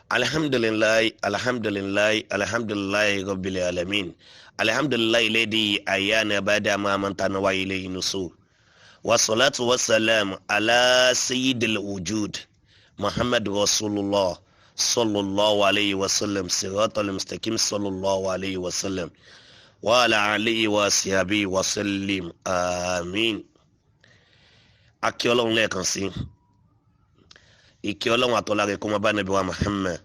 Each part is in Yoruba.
Alhamdulillahi, alhamdulillahi, alhamdulillahi rabbil alamin. Alhamdulillahi alladhi ahyana ba'da ma amatana wa ilayhi nusur. Wassalatu wassalamu ala sayyidil wujud Muhammad Rasulullah sallallahu alayhi wa sallam, siratal mustaqim sallallahu alayhi wa sallam, wa ala alihi wa sahbihi wa sallim, amin. Akí Ọlọ́run lẹ́ẹ̀kan sí ìkí Ọlọ́run àtọ́lá rẹ̀ kó máa bá nàbí wa Muhammad.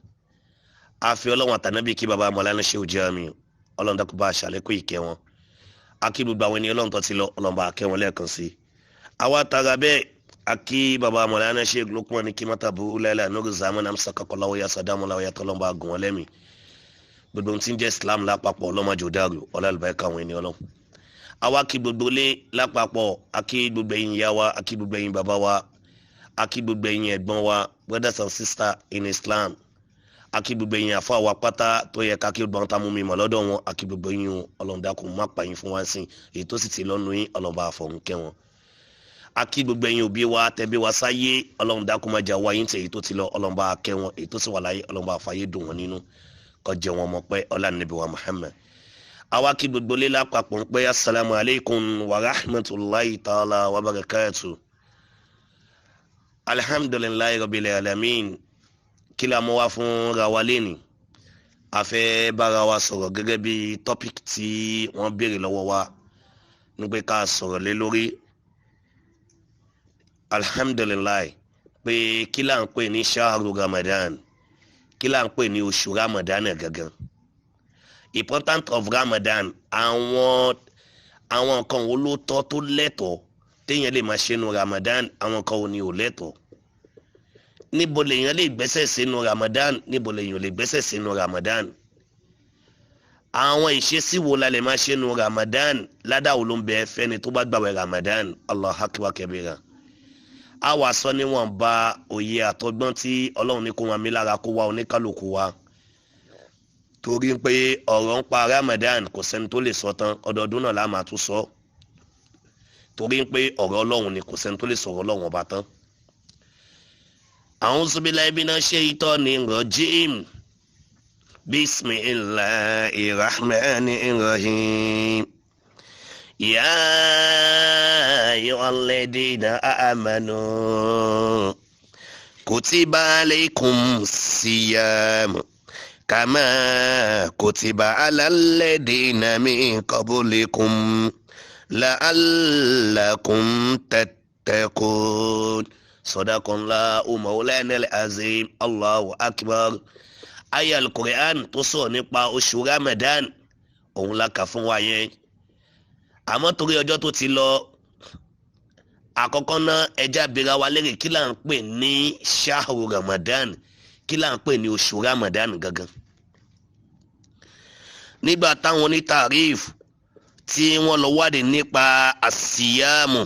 Àfi Ọlọ́run àtànábì kí baba Mọ̀lánà Shehu Jamiu, Ọlọ́run dákun bá aṣàlékún ìkẹ́ wọn. Akí gbogbo àwọn ènìyàn Ọlọ́run tó ti lọ, Ọlọ́run bá kẹ́ wọn lẹ́ẹ̀kan sí. Àwa tara bẹ́ẹ̀ akí baba Mọ̀lánà Sheikh Lukman kí matabu lẹ́lẹ̀ nuru zaman amsa kakọláwó ya sadamu láwọ́ yàtọ̀ Ọlọ́run bá gùn wọn lẹ́mìí. Gbogbo ohun tí ń jẹ́ Islam lápapọ̀ ọlọ́mọdé dàrú, ọlọ́àlùbáríkà àwọn ènìyàn Ọlọ́run. Àwa kí gbogbo ilé lápapọ̀, akí gbogbo ẹ̀yin ìyá wa, akí gbogbo ẹ̀yin bàbá wa, akí gbogbo ẹ̀yin ẹ̀gbọ́n wa, brothers and sisters in Islam, akí gbogbo ẹ̀yin àfa wa pátá tó yẹ ká kí gbogbo àwọn tá a mú mi mọ̀ lọ́dọ̀ wọn, akí gbogbo ẹ̀yin. Ọlọ́run dákun má pa yín fún wa sí èyí tó sì ti lọ́nu yín, Ọlọ́run bá fọ̀run kẹ́ wọn. Akí gbogbo ẹ̀yin òbí wa tẹ̀bí wa sáyé, Ọlọ́run dákun má jà wá yín tẹ̀ èyí tó ti lọ, Ọlọ́run bá kẹ́ wọn, èyí tó sì wà láyé, Ọlọ́run bá fàyè dùn wọn nínú, kó jẹ́ wọn mọ̀ pé ọlá níbi wa Muhammad. Àwa kí gbogbo lé lápapọ̀ ń pé assalamu alaikum wa rahmatulahi ta'ala wa barakatu. Alhamdulillahi rabbil alamin. Kí la mú wá fún ra wa léni? A fẹ́ bára wa sọ̀rọ̀ gẹ́gẹ́ bí topic tí wọ́n béèrè lọ́wọ́ wa ní pé ká sọ̀rọ̀ lé lórí. Alhamdulillahi, pé kí la ń pè ní shahru Ramadan, kí la ń pè ní oṣù Ramadan gangan, important of Ramadan, àwọn nǹkan wo ló tọ́ tó lẹ́tọ̀ọ́ téèyàn lè máa ṣe nu Ramadan, àwọn nǹkan wo ni ò lẹ́tọ̀ọ́, níbo lèèyàn lè gbẹ́sẹ̀ sínú Ramadan, níbo lèèyàn lè gbẹ́sẹ̀ sínú Ramadan, àwọn ìṣesí wo la lè máa ṣe nu Ramadan, ládàá wo ló ń bẹ fẹ́ni tó bá gbàwẹ̀ Ramadan. Allahu akbar kabira. A wà sọ níwọ̀nba òye àtọgbọ́n tí Ọlọ́run ní kó wọn mi lára kó wá oníkálukú wa, torí pé ọ̀rọ̀ ń pa Ramadan kò sẹ́ni tó lè sọ tán, ọdọọdún náà la máa tún sọ, torí pé ọ̀rọ̀ Ọlọ́run ni kò sẹ́ni tó lè sọ̀rọ̀ Ọlọ́run ọba tán. A'udhu billahi minash shaitani rajim. Bismillahir rahmanir rahim. Ya ayyuhalladhina amanu kutiba alaykumus siyam kama kutiba alal ladina min qablikum la'allakum tattaqun. Sadaqallahu mawlanal azim. Allahu akbar. Aya al-Qur'an tó sọ̀rọ̀ nípa oṣù Ramadan òun la kà fún wa yẹn. Àmọ́ torí ọjọ́ tó ti lọ, àkọ́kọ́ náà ẹja bira wa lérè kí là ń pè ní shahru Ramadan, kí là ń pè ní oṣù Ramadan gangan. Nígbà táwọn onítàríf tí wọ́n lọ wádìí nípa àsíyámù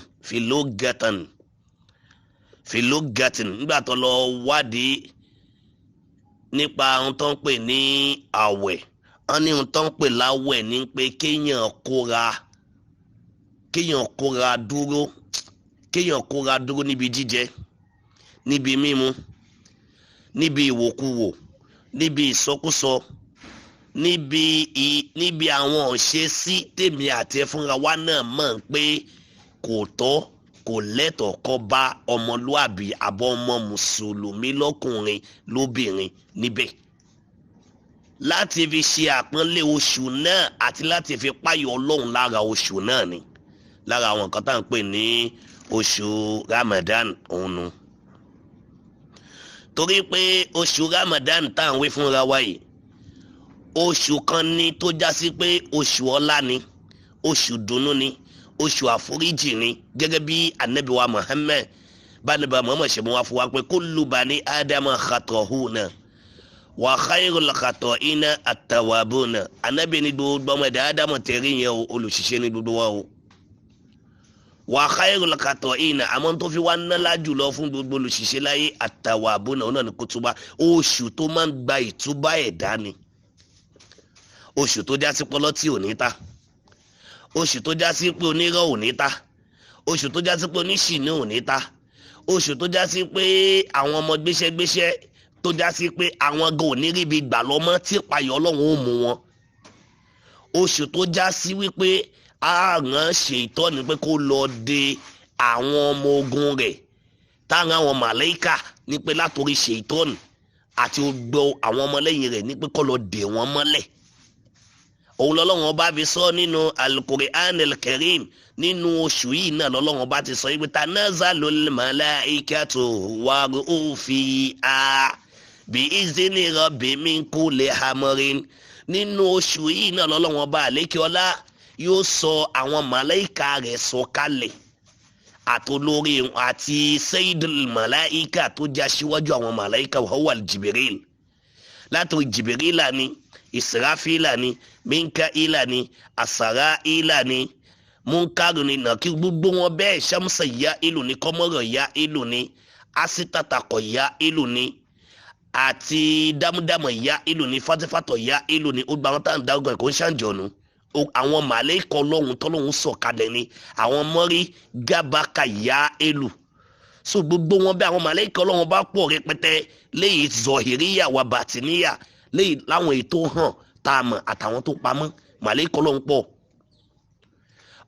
filogatin, nígbà tó lọ wádìí nípa ohun tó ń pè ní àwẹ̀, wọ́n ní ohun tó ń pè láwẹ̀ ní pé kéèyàn kóra dúró níbi jíjẹ, níbi mímu, níbi ìwòkuwò, níbi ìsọkúsọ, níbi àwọn òṣèṣí tèmi àti ẹfúnra wa náà mọ̀ pé kò tọ́, kò lẹ́tọ̀ọ́ kó bá ọmọlúàbí àbọ̀ ọmọ mùsùlùmí lọ́kùnrin lóbìnrin níbẹ̀, láti fi ṣe àpọ́nlé oṣù náà àti láti fi páyọ̀ Ọlọ́run lára oṣù náà ni, lára àwọn nǹkan tá à ń pè ní oṣù Ramadan òun nu. Torí pé oṣù Ramadan tá à ń wí fúnra wa yìí, oṣù kan ni tó já sí pé oṣù ọlá ni, oṣù dùnnú ni, oṣù àforíjì ni, gẹ́gẹ́ bí anabi wa Muhammad bá Muhammad ṣe mú wa fún wa pé kullu bani Adama khata'una wa khayrul khata'ina at-tawwabuna. Anabi ni gbogbo ọmọ ẹ̀dá Ádámù tẹ̀rí yẹn o, olùṣiṣẹ́ ní gbogbo wa o. Wa khayrul khata'ina, àmọ́ tó fi wá nálá jùlọ fún gbogbo olùṣiṣẹ́ láyé at-tawwabuna, òun náà ní kútúbà, oṣù tó máa ń gba ìtúbà ẹ̀dá ni, oṣù tó já sí pọlọ́tì ò ní ta, oṣù tó já sí pé onírọ́ ò ní ta, oṣù tó já sí pé oníṣìní ò ní ta, oṣù tó já sí pé àwọn ọmọ gbéṣẹ́gbéṣẹ́ tó já sí pé àwọn gan ò ní ríbi gbà lọ́mọ́ tí ìpayọ̀ Ọlọ́run ó mú wọn. Oṣù tó já sí wípé àrùn ṣètọ́ni pé kó lọ de àwọn ọmọ ogun rẹ̀, táwọn àwọn màláíkà ní pé látòrí ṣètọ́ni àti gbogbo àwọn ọmọlẹ́yìn rẹ̀ ní pé kó lọ dè wọ́n mọ́lẹ̀. Òun lọ́lọ́run ọba fi sọ nínú Al-Qur'an al-Karim, nínú oṣù yìí náà lọ́lọ́run ọba ti sọ yìí pé tanazzalul malaikatu waruhu fiha bi izni rabbihim min kulli amrin. Nínú oṣù yìí náà lọ́lọ́run ọba àlékiọlá yóò sọ àwọn màláìka rẹ̀ sọ kalẹ̀, àtolórí àti sayyidul màláìka tó jẹ́ aṣíwájú àwọn màláìka huwa Jibril. Látòrí Jibrila ni, Israfila ni, Minkaila ni, Asaraila ni, Munkaru ni, nàkí gbogbo wọn bẹ́ẹ̀, Shamsa ya ìlú ni, Kọ́mọ́rọ̀ ya ìlú ni, Asitatakọ̀ ya ìlú ni, àti dámúdámọ̀ ya ìlú ni, Fatifatọ̀ ya ìlú ni. Ó gba àwọn táwọn dárúkọ ẹ̀kọ́ ń ṣàǹjọ̀nù àwọn màlẹ́kọ̀ Ọlọ́run tọ́lọ́run sọ̀kalẹ̀ ni, àwọn mọ́rí gábàkà ya ìlú. So gbogbo wọn bẹ́ẹ̀, àwọn màlẹ́kọ̀ Ọlọ́run bá pọ̀ rẹpẹtẹ, léyìí zọ̀hìríyà wà bàtìníyà, léyìí láwọn ètò hàn tá a mọ̀ àtàwọn tó pamọ́, màlẹ́kọ̀ Ọlọ́run pọ̀.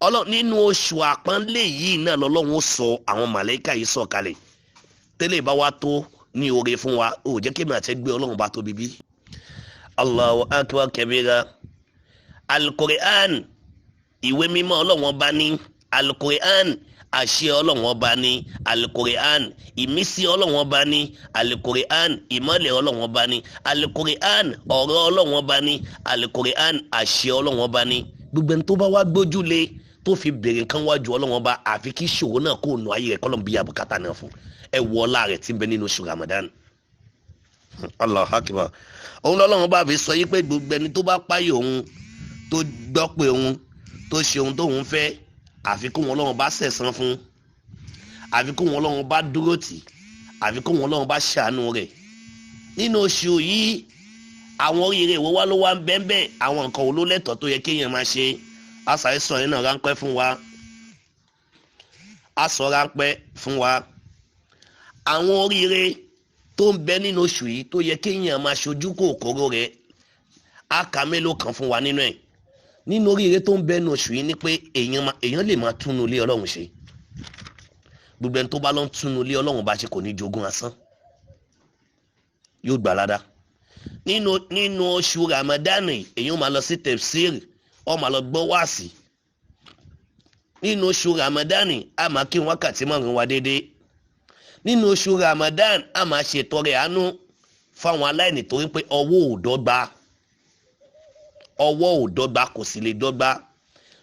Ọlọ́run nínú oṣù àpọ́nlé yìí náà lọ́lọ́run ó sọ àwọn màlẹ́kà yìí sọ̀kalẹ̀. Tẹ́lẹ̀ bá wa tó ní oore fún wa, ó jẹ́ kí èmi àti ẹgbẹ́ Ọlọ́run bá tóbi bí. Allahu akbar kabira. Al-Qur'an, ìwé mímọ́ Ọlọ́run ọba ní. Al-Qur'an, àṣẹ Ọlọ́run ọba ní. Al-Qur'an, ìmísí Ọlọ́run ọba ní. Al-Qur'an, ìmọ́lẹ̀ Ọlọ́run ọba ní. Al-Qur'an, ọ̀rọ̀ Ọlọ́run ọba ní. Al-Qur'an, àṣẹ Ọlọ́run ọba ní. Gbogbo ẹni tó bá wá gbójúlé tó fi bèrè nǹkan wájú Ọlọ́run ọba, àfi kí ìṣòro náà kó nù ayé rẹ̀ kọ́lọ́n bí abùkátà náà fún. Ẹ wọ ọlá rẹ̀ tí ń bẹ nínú oṣù Ramadan. Allahu akbar. Òun lọ́lọ́run bá fi sọ yí pé gbogbo ẹni tó bá páyò òun, tó gbọ́ pé òun, tó ṣe ohun tóun fẹ́, àfi kó wọn Ọlọ́run bá sẹ̀san fún, àfi kó wọn Ọlọ́run bá dúró tì, àfi kó wọn Ọlọ́run bá ṣàánú rẹ̀. Nínú oṣù yìí, àwọn oríire ìwọ wá ló wá ń bẹ́ẹ̀, àwọn nǹkan wo ló lẹ́tọ̀ọ́ tó yẹ kéèyàn máa ṣe? Àṣàìsàn yìí náà ráńpẹ́ fún wa, aṣọ ráńpẹ́ fún wa. Àwọn oríire tó ń bẹ nínú oṣù yìí tó yẹ kéèyàn máa ṣojú kòkòrò rẹ̀, á ka mélòó kan fún wa nínú ẹ̀. Nínú oríire tó ń bẹ nínú oṣù yìí ni pé èèyàn lè máa túnú ilé Ọlọ́run ṣe. Gbogbo ẹni tó bá lọ ń túnú ilé Ọlọ́run bá ṣe kò ní jogún asán, yóò gbà ládàá. Nínú oṣù Ramadan, èèyàn máa lọ sí tefsir, ó máa lọ gbọ́ wáàsí. Nínú oṣù Ramadan, a máa kí wákàtí márùn-ún wa déédéé. Nínú oṣù Ramadan, a máa ṣètọrẹ àánú fáwọn aláìní, torí pé ọwọ́ ò dọ́gba, ọwọ́ ò dọ́gba, kò sì lè dọ́gba.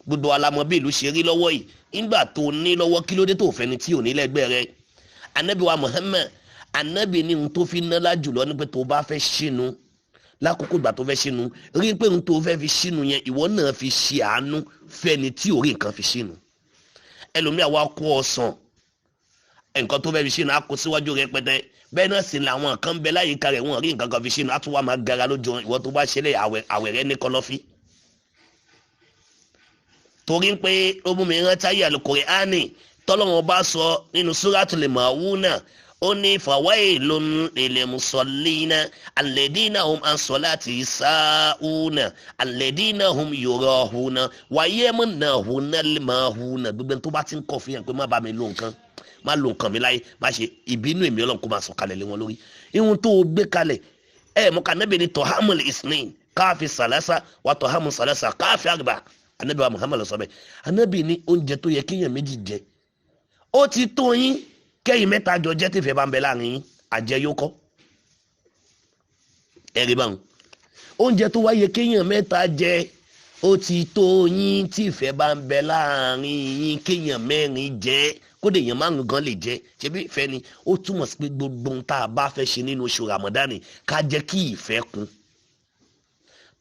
Gbogbo alamọ bí ìlú ṣe rí lọ́wọ́ yìí, nígbà tó ní lọ́wọ́ kí ló dé tó fẹ́ni tí ò ní lẹ́gbẹ́ rẹ̀? Anabi wa Muhammad, anabi ní ohun tó fi ná jùlọ ní pé tó bá fẹ́ ṣínú, lákòókò ìgbà tó fẹ́ ṣínú, rí pé ohun tó fẹ́ fi ṣínú yẹn, ìwọ náà fi ṣe àánú fẹ́ni tí ò rí nǹkan fi ṣínú. Ẹlòmíà wa kó ọsàn, nǹkan tó fẹ́ fi ṣínú á kó síwájú rẹpẹtẹ. Bẹ́ẹ̀ náà sì làwọn kan bẹ láyìíká rẹ̀, wọ́n rí nǹkan kan fi ṣínú, á tún wá máa gara lójú ìwọ tó bá ṣẹlẹ̀ àwẹ̀ rẹ ní kọlọ́fí. Torí pé ó mú mi rántí ayé Al-Qur'ani tọ́lọ́wọ́n bá sọ nínú Suratul Mauna, ó ní fawailun lil musallina alladina hum an salati sa'una alladina hum yurahuna wa yamnahuna al-mahuna. Gbogbo ẹni tó bá ti ń kọ̀ fún yẹn pé má bá mi lo nǹkan, má lo nǹkan mi láyé, má ṣe ìbínú èmi Ọlọ́run kó máa sọ kalẹ̀ lé wọn lórí. Ihun tó o gbé kalẹ̀ ẹ mọ̀ ká Ànábì ní tọ́hámù isnin káàfi sàlásà wà tọ́hámù sàlásà káàfi àgbà. Ànábì wa Muhammad sọ bẹ́ẹ̀. Ànábì ní oúnjẹ tó yẹ kéèyàn méjì jẹ, ó ti tó yín kẹ́yìn mẹ́ta jọ jẹ́ tìfẹ́ bá ń bẹ láàrin yín, àjẹyó kọ́ ẹ̀rí báwọn. Oúnjẹ tó wáyé kéèyàn mẹ́ta jẹ, ó ti tó yín tìfẹ́ bá ń bẹ láàrin yín kéèyàn mẹ́rin jẹ, kódà èèyàn márùn gan lè jẹ. Ṣebí ìfẹ́ ni? Ó túmọ̀ sí pé gbogbo ohun tá a bá fẹ́ ṣe nínú oṣù Ramadan, ká jẹ́ kí ìfẹ́ kún.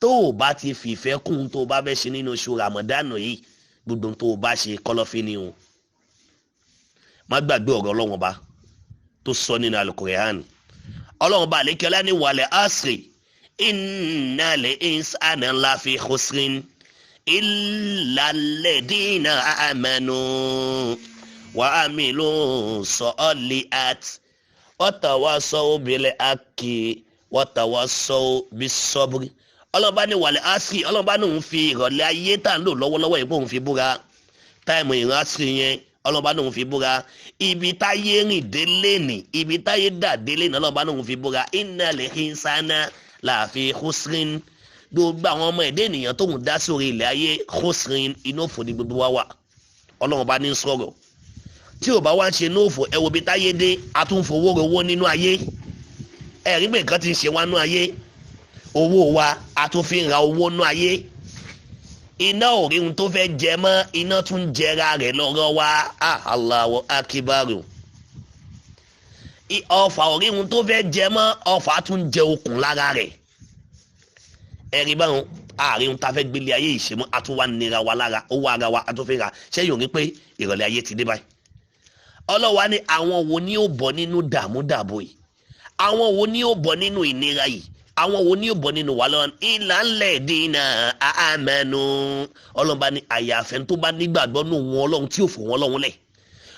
Tó o bá ti fi ìfẹ́ kún tó o bá fẹ́ ṣe nínú oṣù Ramadan yìí, gbogbo ohun tó o bá ṣe kọ́lọ́fín ni o. Má gbàgbé ọ̀rọ̀ Ọlọ́run ọba tó sọ nínú Al-Qur'an. Ọlọ́run ọba àlékẹ́lá ní wal asri innal insana lafi khusrin illa alladhina amanu wa amilu solihat Watawasaw bil haqqi watawasaw bis sabri. Ọlọ́ba ní wàlẹ̀ asiri, ọlọ́ba ní òun fi ìrọ̀lẹ́ ayé tá à ń lò lọ́wọ́lọ́wọ́ yìí pé òun fi búra. Táìmù ìran asiri yẹn, ọlọ́ba ní òun fi búra. Ibi táyé rìn délé nì, ibi táyé dà délé nì, ọlọ́ba ní òun fi búra. Innal insana lafi khusrin. Gbogbo àwọn ọmọ ẹ̀dá ènìyàn tóun dá sórí ilẹ̀ ayé, khusrin, inú òfò ni gbogbo wa wà. Ọlọ́run bá ní sọ̀rọ̀. Tí ò bá wá ń ṣe inú òfò, ẹ wo ibi táyé dé, a tún fowó rówó nínú ayé. Ẹ̀rí pé nǹkan ti ń ṣe wá nínú ayé. Owó wa a tún fi ń ra owó nínú ayé. Iná ò rí ohun tó fẹ́ jẹ mọ́, iná tún jẹra rẹ̀ lọ́rọ́ wa. Allahu akibaru. Ọfà ò rí ohun tó fẹ́ jẹ mọ́, ọfà tún jẹ okùn lára rẹ̀. Ẹ̀rí báwọn àárín ohun tá a fẹ́ gbélé ayé yìí ṣe mọ́, a tún wá nira wa lára, owó ara wa a tún fi ra. Ṣé yóò rí pé ìrọ̀lẹ́ ayé ti dé báyìí? Ọlọ́wà ni àwọn wo ni ó bọ̀ nínú dààmú dààbò yìí? Àwọn wo ni ó bọ̀ nínú ìnira yìí? Àwọn wo ni ó bọ̀ nínú wàhálà? Ìlànlẹ̀ dínà àmẹ́nu. Ọlọ́ba ni àyàfẹ́ tó bá nígbàgbọ́ nù wọn Ọlọ́run tí ò fò wọn lọ́hún lẹ̀.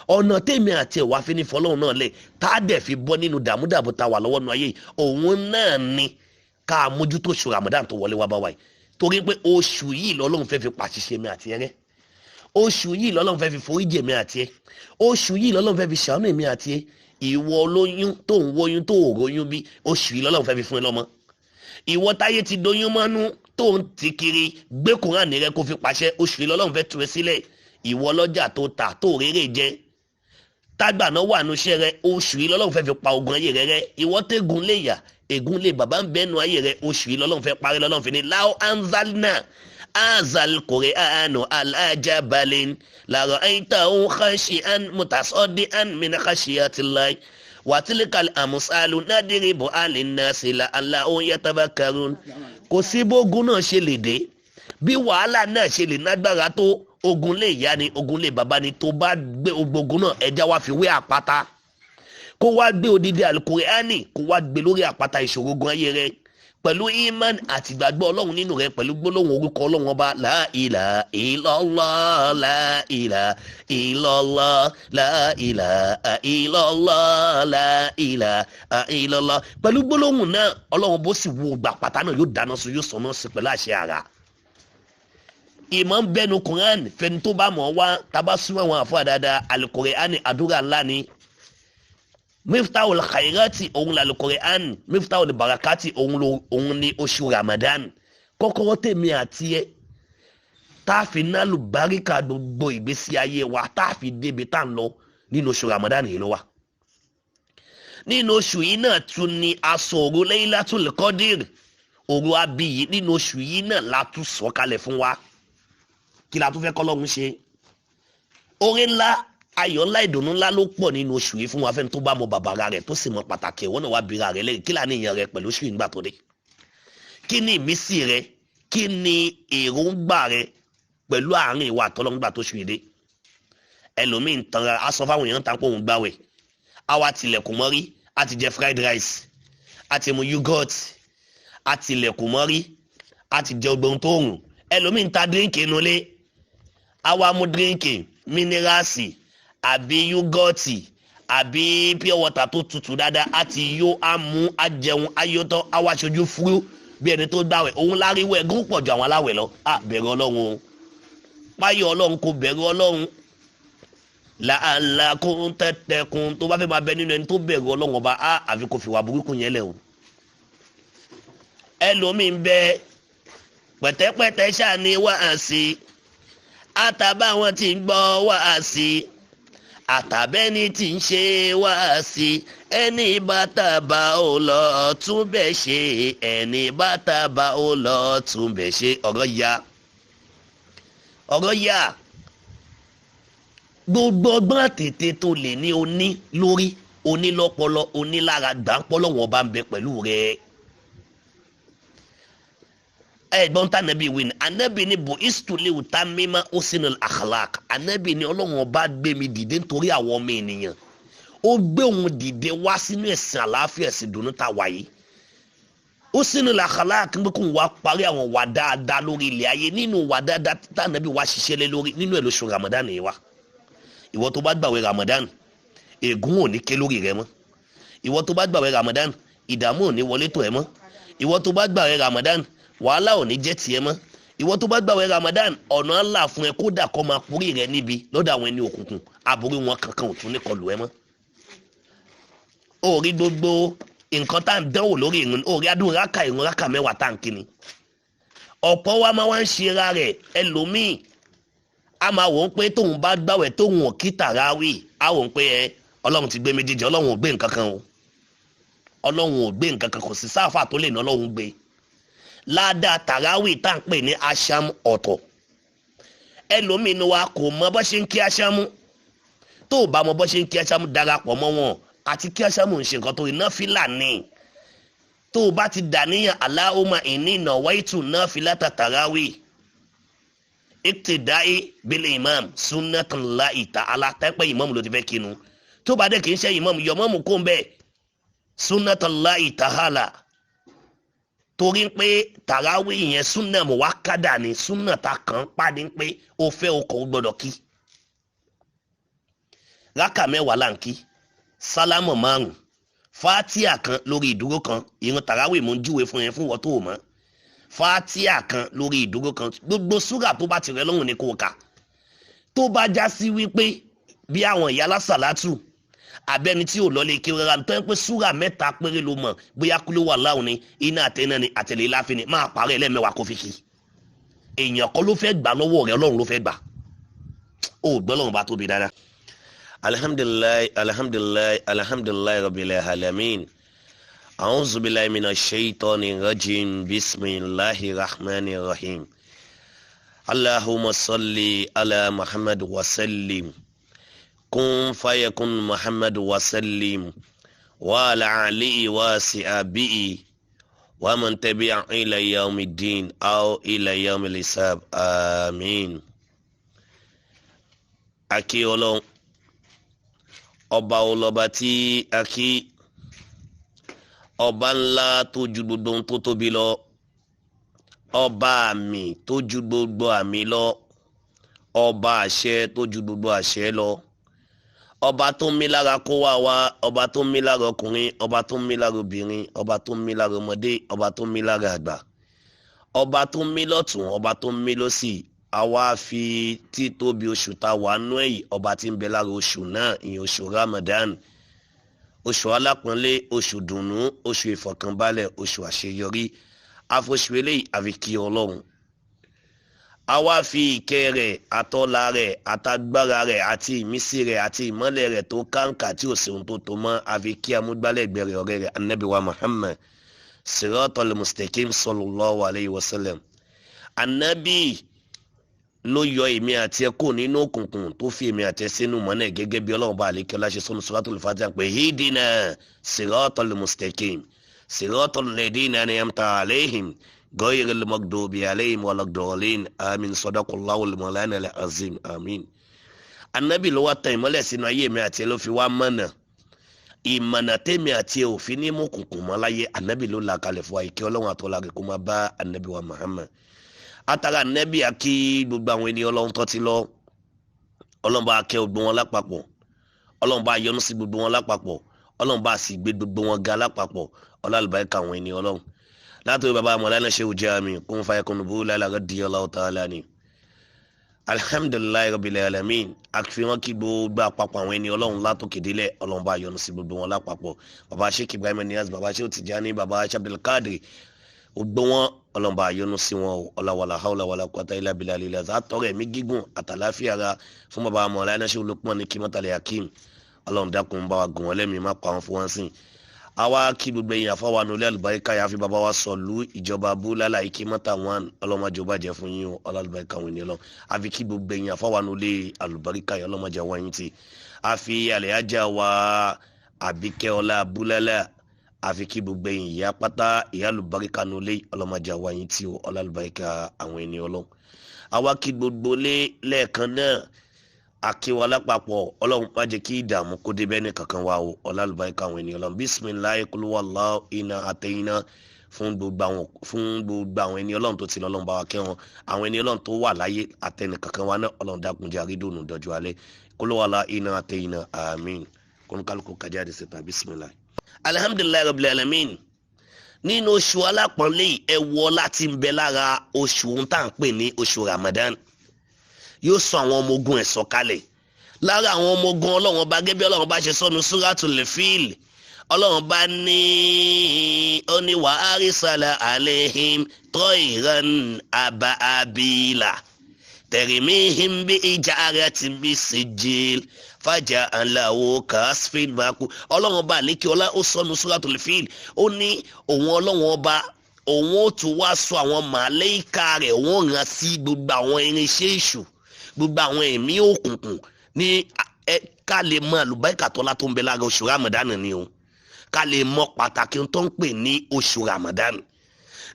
Ọ̀nà tèmi àti ẹ̀wà fi ní fọlọ́hún náà lẹ̀, tá a dẹ̀ fi bọ́ nínú dààmú dààbò tá a wà lọ́wọ́ nù ayé yìí, òun náà ni ká mójútó oṣù Ramadan tó wọlé wá bá wa yìí. Torí pé oṣù yìí lọ́lọ́run fẹ́ fi pàṣìṣe mi àti ẹrẹ́. Oṣù yìí lọ́lọ́run fẹ́ fi foríjì mi àti ẹ. Oṣù yìí lọ́lọ́run fẹ́ fi ṣàánú mi àti ẹ. Ìwọ olóyún tó ń wóyún tó ò róyún bí, oṣù yìí lọ́lọ́run fẹ́ fi fún ẹ lọ́mọ. Ìwọ táyé ti doyún mọ́nú tó ń ti kiri, gbé Kùránì rẹ kó fi pàṣẹ, oṣù yìí lọ́lọ́run fẹ́ tú ẹ sílẹ̀. Ìwọ ọlọ́jà tó tà tó rérè jẹ, tágbà náà wà nù iṣẹ́ rẹ, oṣù yìí lọ́lọ́run fẹ́ fi pa ogun ayé rẹ rẹ. Ìwọ tẹ́gun lè yà, ègún lè bàbá ń bẹ́nu ayé rẹ, oṣù yìí lọ́lọ́run fẹ́ parí. Lọ́lọ́run fi ní láò anzalna azal Qur'anu ala jabalin la ra'aytahu khashi'an mutasaddi'an min khashiyatillah wa tilkal amsalu nadribuha linnasi la'allahum yatafakkarun. Kò sí bógun náà ṣe lè dé, bí wàhálà náà ṣe lè nágbára tó, ogun lè yá ni, ogun lè bàbá ni, tó bá gbé ogun náà ẹja wá fi wé àpáta, kó wá gbé odidi alukur'ani kó wá gbé lórí àpáta ìṣòro ogun ayé rẹ pẹ̀lú iman àti ìgbàgbọ́ ọlọ́run nínú rẹ, pẹ̀lú gbólóhùn orúkọ ọlọ́run ọba la ilaha illallah, la ilaha illallah, la ilaha illallah, la ilaha illallah. Pẹ̀lú gbólóhùn náà ọlọ́run bó sì wo gbà pátá náà yóò dáná sun, yóò sọnà sí pẹ̀lú àṣẹ ara. Ìmọ̀ ń bẹnu Quran fẹni tó bá mọ̀ wá, tábà súnmọ́ àwọn àfọ àdáadáa alukur'ani àdúrà ńlá ni. Miftahul khairati òun la alukur'an, miftahul barakati òun ni oṣù Ramadan. Kọ́kọ́rọ́ tèmi àti ẹ tá a fi ná lùbáríkà gbogbo ìgbésí ayé wa, tá a fi débi tá a ń lọ nínú oṣù Ramadan yìí ló wà. Nínú oṣù yìí náà tún ni aṣọ òru Laylatul Qadr, òru abiyì, nínú oṣù yìí náà la tún sọ kalẹ̀ fún wa. Kí la tún fẹ́ kọ́lọ́run ṣe? Oore ńlá, ayọ̀ ńlá, ìdùnnú ńlá ló pọ̀ nínú oṣù yìí fún wa. Fẹ́ni tó bá mọ bàbàrà rẹ̀ tó sì mọ pàtàkì ẹ̀wọ́n náà wá bira rẹ̀ lẹ́yìn. Kí là ní ìyẹn rẹ pẹ̀lú oṣù yìí nígbà tó dé? Kí ni ìmísí rẹ? Kí ni èròǹgbà rẹ pẹ̀lú àárín ìwà àtọ́lọ́ngbà tó ṣù yìí dé? Ẹlòmíín tanra aṣọ fáwọn èèyàn ta pé òun gbàwẹ̀, àwa tilẹ̀kùn mọ́rí, a ti jẹ fried rice, a ti mu yogurt, a tilẹ̀kùn mọ́rí, a ti jẹ ọgbọ̀n tó rùn. Ẹlòmíín ta dírínkì nulẹ̀, àwa mu dírínkì mínírààsì àbí yúgọ́ọ̀tì àbí pure water tó tutù dáadáa, a ti yó, a mú, a jẹun, a yó tán, a wá aṣojú fúrú bí ẹni tó gbàwẹ̀. Òun láríwó ẹ̀gún pọ̀ ju àwọn aláwẹ̀ lọ. A bẹ̀rù ọlọ́run o, páyọ̀ ọlọ́run, kò bẹ̀rù ọlọ́run. La'allakum tattaqun. Tó bá fẹ́ máa bẹ nínú ẹni tó bẹ̀rù ọlọ́run ọba, a àfi kò fìwà burúkú yẹn lẹ̀ o. Ẹlòmíín bẹ pẹ̀tẹ́pẹ̀tẹ́ ṣáà ní wáàsí, àtàbáwọn tí ń gbọ́ wáàsí, àtàbẹ́ni tí ń ṣe wáàsí, ẹni bàtà bá ò lọ tún bẹ̀ ṣe, ẹni bàtà bá ò lọ tún bẹ̀ ṣe. Ọ̀rọ̀ ya, ọ̀rọ̀ ya. Gbogbo ọgbọ́n àtètè tó lè ní oní lórí, oní lọ́pọlọ, oní lára, gbàǹpọ́lọ́ wọn bá ń bẹ pẹ̀lú rẹ̀. Ẹ̀gbọ́n tá anabi wí ni, anabi ni bo istuliw ta mímá usinul akhlaq. Anabi ni ọlọ́run ọba gbé mi dìde nítorí àwọn ọmọ ènìyàn, ó gbé òun dìde wá sínú ẹ̀sìn àlàáfíà, ẹ̀sìn dùnú tá a wà yìí. Usinul akhlaq ń gbé kóun wá parí àwọn wà dáadáa lórí ilẹ̀ ayé. Nínú wà dáadáa tá anabi wá ṣiṣẹ́ lé lórí nínú ẹ̀ lóṣù Ramadan yìí wá. Ìwọ tó bá gbàwé Ramadan, ègún ò ní ké lórí rẹ mọ́. Ìwọ tó bá gbàwẹ̀ Ramadan, ìdààmú ò ní wọlé tó ẹ mọ́. Ìwọ tó bá gbàwẹ̀ Ramadan, wàhálà ò ní jẹ́ tiẹ̀ mọ́. Ìwọ tó bá gbàwẹ̀ Ramadan, ọ̀nà ńlá fún ẹ, kódà kó máa kúrì rẹ níbi lọ́dọ̀ àwọn ẹni òkùnkùn, aburú wọn kankan ò tún ní kọlù ẹ mọ́. Ó rí gbogbo nǹkan tá à ń dánwò lórí ìrun, ó rí adùn rákà ìrun rákà 10 tá à ń kíni. Ọ̀pọ̀ wa máa wá ń ṣe ra rẹ̀, ẹlòmíì a máa wò ó pé tóun bá gbàwẹ̀ tóun ò kí tàràwì, á wò ó pé ẹ Ọlọ́run ti gbé méjèèjì, Ọlọ́run ò gbé nǹkan kan o, Ọlọ́run ò gbé nǹkan kan, kò sí sáfà tó lè ná Ọlọ́run gbé. Ládàá tàràwì tá à ń pè ní aṣam ọ̀tọ̀, ẹlòmíì ni wa kò mọ bó ṣe ń kí aṣámú. Tó o bá mọ bó ṣe ń kí aṣámú, darapọ̀ mọ́ wọn. Àti kí aṣámú ń ṣe nǹkan tó iná fìlà ní. Tó o bá ti dà níyàn Allahumma inni nawaitu nafilata tàràwì iktidai bil imam sunnatullahi ta'ala, tẹ́pẹ́ imam ló ti fẹ́ kinu. Tó bá dé kì í ṣe imam, yọmọ́mù kó ń bẹ́ẹ̀ sunnatullahi ta'ala, torí pé tàràwí yẹn súnà muwakkada ni, súnà ta kàn pàdé pé o fẹ́ o kò gbọdọ̀ kí. Rákà 10 là ń kí, sálámọ̀ 5, fátíà kan lórí ìdúró kan. Ìrun tàràwí mò ń júwe fún yẹn fún wọn tó o mọ̀. Fátíà kan lórí ìdúró kan, gbogbo súrà tó bá ti rẹ lọ́hùn ni kò kà. Tó bá já sí wípé bí àwọn ìyá lásàlátù abẹ́ni tí ò lọlé kí rárá tó ń pẹ́ súrà 3 péré ló mọ̀, bóyá kúló wà láwùn ni, iná àtẹná ni, àtẹlẹ́ láfi ni, máa parẹ́ ẹlẹ́mẹ̀wá kó fi kí. Èèyàn kọ́ ló fẹ́ gbà lọ́wọ́ rẹ̀, Ọlọ́run ló fẹ́ gbà. Ó gbọ́ Ọlọ́run bá tóbi dáadáa. Alhamdulilayi, alhamdulilayi, alhamdulilayi rabbil alamin. A'udhu billahi minash shaitani rajim. Bismillahi rahmani rahim. Allahumma salli ala Muhammad wa sallim. Kun fayakun Muhammad wa sallim wa ala alihi wa sahbihi wa man tabi'a ila yawmiddin aw ila yawmil hisab. Amin. Aki Ọlọ́run, ọba ọlọba tí aki, ọba ńlá tó ju gbogbo ohun tó tóbi lọ, ọba àmì tó ju gbogbo àmì lọ, ọba àṣẹ tó ju gbogbo àṣẹ lọ, ọba tó ń mí lára kó wá wá, ọba tó ń mí lára ọkùnrin, ọba tó ń mí lára obìnrin, ọba tó ń mí lára ọmọdé, ọba tó ń mí lára àgbà, ọba tó ń mí lọ́tún, ọba tó ń mí lósì. Àwa fi títóbi oṣù tá wà nú ẹ̀yìn, ọba tí ń bẹ lára oṣù náà, ìyẹn oṣù Ramadan, oṣù alápọ̀nlé, oṣù dùnnú, oṣù ìfọ̀kànbalẹ̀, oṣù àṣeyọrí. Àfoṣù eléyìí àfi kí Ọlọ́run. Àwa fi ìkẹ́ rẹ̀, àtọ́lá rẹ̀, àtagbára rẹ̀, àti ìmísí rẹ̀, àti ìmọ́lẹ̀ rẹ̀ tó káǹkà tí ò sí ohun tó tó mọ́, àfi kí amúgbálẹ́gbẹ̀ẹ́ rẹ̀, ọ̀rẹ́ rẹ̀, Ànábì wa Muhammad siratal mustaqim sallallahu alayhi wa sallam. Ànábì ló yọ èmi àti ẹ kó nínú òkùnkùn, tó fi èmi àti ẹ sínú mọ́nà, gẹ́gẹ́ bí Ọlọ́run bá àlékè ọlá ṣe sọ́nu suratul Fatiha pé hidina siratal mustaqim siratal ladina an'amta alayhim ghayril maghdubi alayhim waladdallin. Amin. Sadaqallahul mawlana al-azim. Amin. Ànábì ló wá tan ìmọ́lẹ̀ sínú ayé mi àti ẹ, ló fi wá mọ̀nà. Ìmọ̀nà tèmi àti ẹ ò fi ní mú kùnkùn mọ́ láyé, Ànábì ló là kalẹ̀ fún wa. Ìkẹ́ Ọlọ́run àtọ́lá rẹ̀ kó máa bá Ànábì wa Muhammad. Atara Ànábì àkí gbogbo àwọn ènìyàn Ọlọ́run tó ti lọ. Ọlọ́run bá kẹ́ gbogbo wọn lápapọ̀, Ọlọ́run bá yọ́nú sí gbogbo wọn lápapọ̀, Ọlọ́run bá sì gbé gbogbo wọn ga lápapọ̀. Ọlọ́àlùbáríkà àwọn ènìyàn Ọlọ́run. Látòrí bàbá Mọ̀lánà Shehu Jami kún fàyẹkùn bú lára radiyallahu ta'ala ni. Alhamdulilayi rabbil alamin. Àfi wọn kí gbogbo àpapọ̀ àwọn ẹni Ọlọ́run látòkè délẹ̀, Ọlọ́run bá yọ́nú sí gbogbo wọn lápapọ̀. Bàbá Sheikh Ibrahim Niass, bàbá Sheikh Tijani, bàbá Sheikh Abdul Qadir, gbogbo wọn Ọlọ́run bá yọ́nú sí wọn o. Ọlọ́wàlà haúlà wàlà quwwata illa billahi ilẹ̀ àtọ́rẹ̀ ẹ̀mí gígùn àtàláfíà ara fún bàbá Mọ̀lánà Sheikh Lukman ní kímọ́tàlẹ̀ Hakim. Ọlọ́run dákun bá wa gùn wọn lẹ́mìí, má pa wọn fún wọn sìn. Àwa kí gbogbo ẹ̀yin àfọwọ́ ànulẹ̀ àlùbáríkà yà fi bàbá wa sọ̀lú ìjọba búlálà ìkí mọ́tà wọn, ọlọ́mọdé bàjẹ́ fún yín o. Ọlọ́àlùbáríkà wọn ni ọlọ́. Àfi kí gbogbo ẹ̀yin àfọwọ́ ànulẹ̀ àlùbáríkà yà ọlọ́mọdé wọn yín ti. Àfi àlẹ́yájà wa àbíkẹ́ ọlá búlálà, àfi kí gbogbo ẹ̀yin ìyá pátá ìyá àlùbáríkà nulẹ̀, ọlọ́mọdé wọn yín ti o. Ọlọ́àlùbáríkà àwọn ẹni ọlọ́. Àwa kí gbogbo lé lẹ́ẹ̀kan náà, akíwa lápapọ̀. Ọlọ́run má jẹ́ kí ìdààmú kó dé bẹ́ẹ̀ ní kankan wa o. Ọlọ́àlùbáríkà àwọn ènìyàn lọ. Bisimilayi kúlúwàlá iná àtẹ̀yìnà fún gbogbo àwọn ẹni Ọlọ́run tó ti lọ, Ọlọ́run bá wa kẹ́ wọn. Àwọn ẹni Ọlọ́run tó wà láyé àtẹnì kankan wa náà, Ọlọ́run dákun jẹ́ àrídùnnú dọ́jú alẹ́. Kúlúwàlá iná àtẹ̀yìnà. Àmín. Kónkálukú kájáde síta. Bisimilayi. Alhamdulillahi rabbil alamin. Nínú oṣù alápọ̀nlé ẹ̀wọ̀ láti ń bẹ lára oṣù ohun tá à ń pè ní oṣù Ramadan. Yóò sọ àwọn ọmọ ogun ẹ̀ sọ̀kalẹ̀. Lára àwọn ọmọ ogun Ọlọ́run ọba gẹ́gẹ́ bí Ọlọ́run bá ṣe sọnù Suratul Fil, Ọlọ́run bá ní ó ní wa arsala alaihim tayran ababila tarimihim bi ijaratin bisijil fàjà aláwo kasfin maku. Ọlọ́run ọba àlékè ọlá ó sọnù Suratul Fil, ó ní òun Ọlọ́run ọba òun ó tún wá sọ àwọn màlẹ́kà rẹ̀, òun rán sí gbogbo àwọn irinṣẹ́ èṣù, gbogbo àwọn ẹ̀mí òkùnkùn ní ká lè mọ àlùbáríkà tọ́lá tó ń bẹ lára oṣù Ramadan ni o, ká lè mọ pàtàkì tó ń pè ní oṣù Ramadan.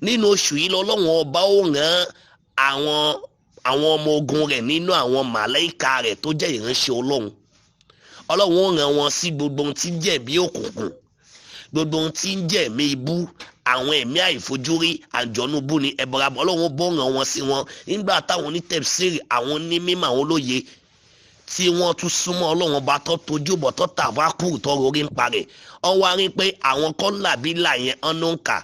Nínú oṣù yìí lọ́lọ́run ọba ó rán àwọn ọmọ ogun rẹ̀ nínú àwọn màlẹ́kà rẹ̀ tó jẹ́ ìránṣẹ́ Ọlọ́run. Ọlọ́run ó rán wọn sí gbogbo ohun tí ń jẹ́ ẹ̀mí òkùnkùn, gbogbo ohun tí ń jẹ́ ẹ̀mí ibú, àwọn ẹ̀mí àìfojúrí, àjọ̀nú bú ni ẹ̀bọra. Ọlọ́run bó rán wọn sí wọn nígbà táwọn onítẹ̀síìrì, àwọn onímọ̀, àwọn olóye tí wọ́n tún súnmọ́ Ọlọ́run ọba tó tójú bọ̀ tó tàbá kúrò tó rorí ń parẹ̀. Wọ́n wá rí pé àwọn kọ́là bílà yẹn ọ̀nà ń kà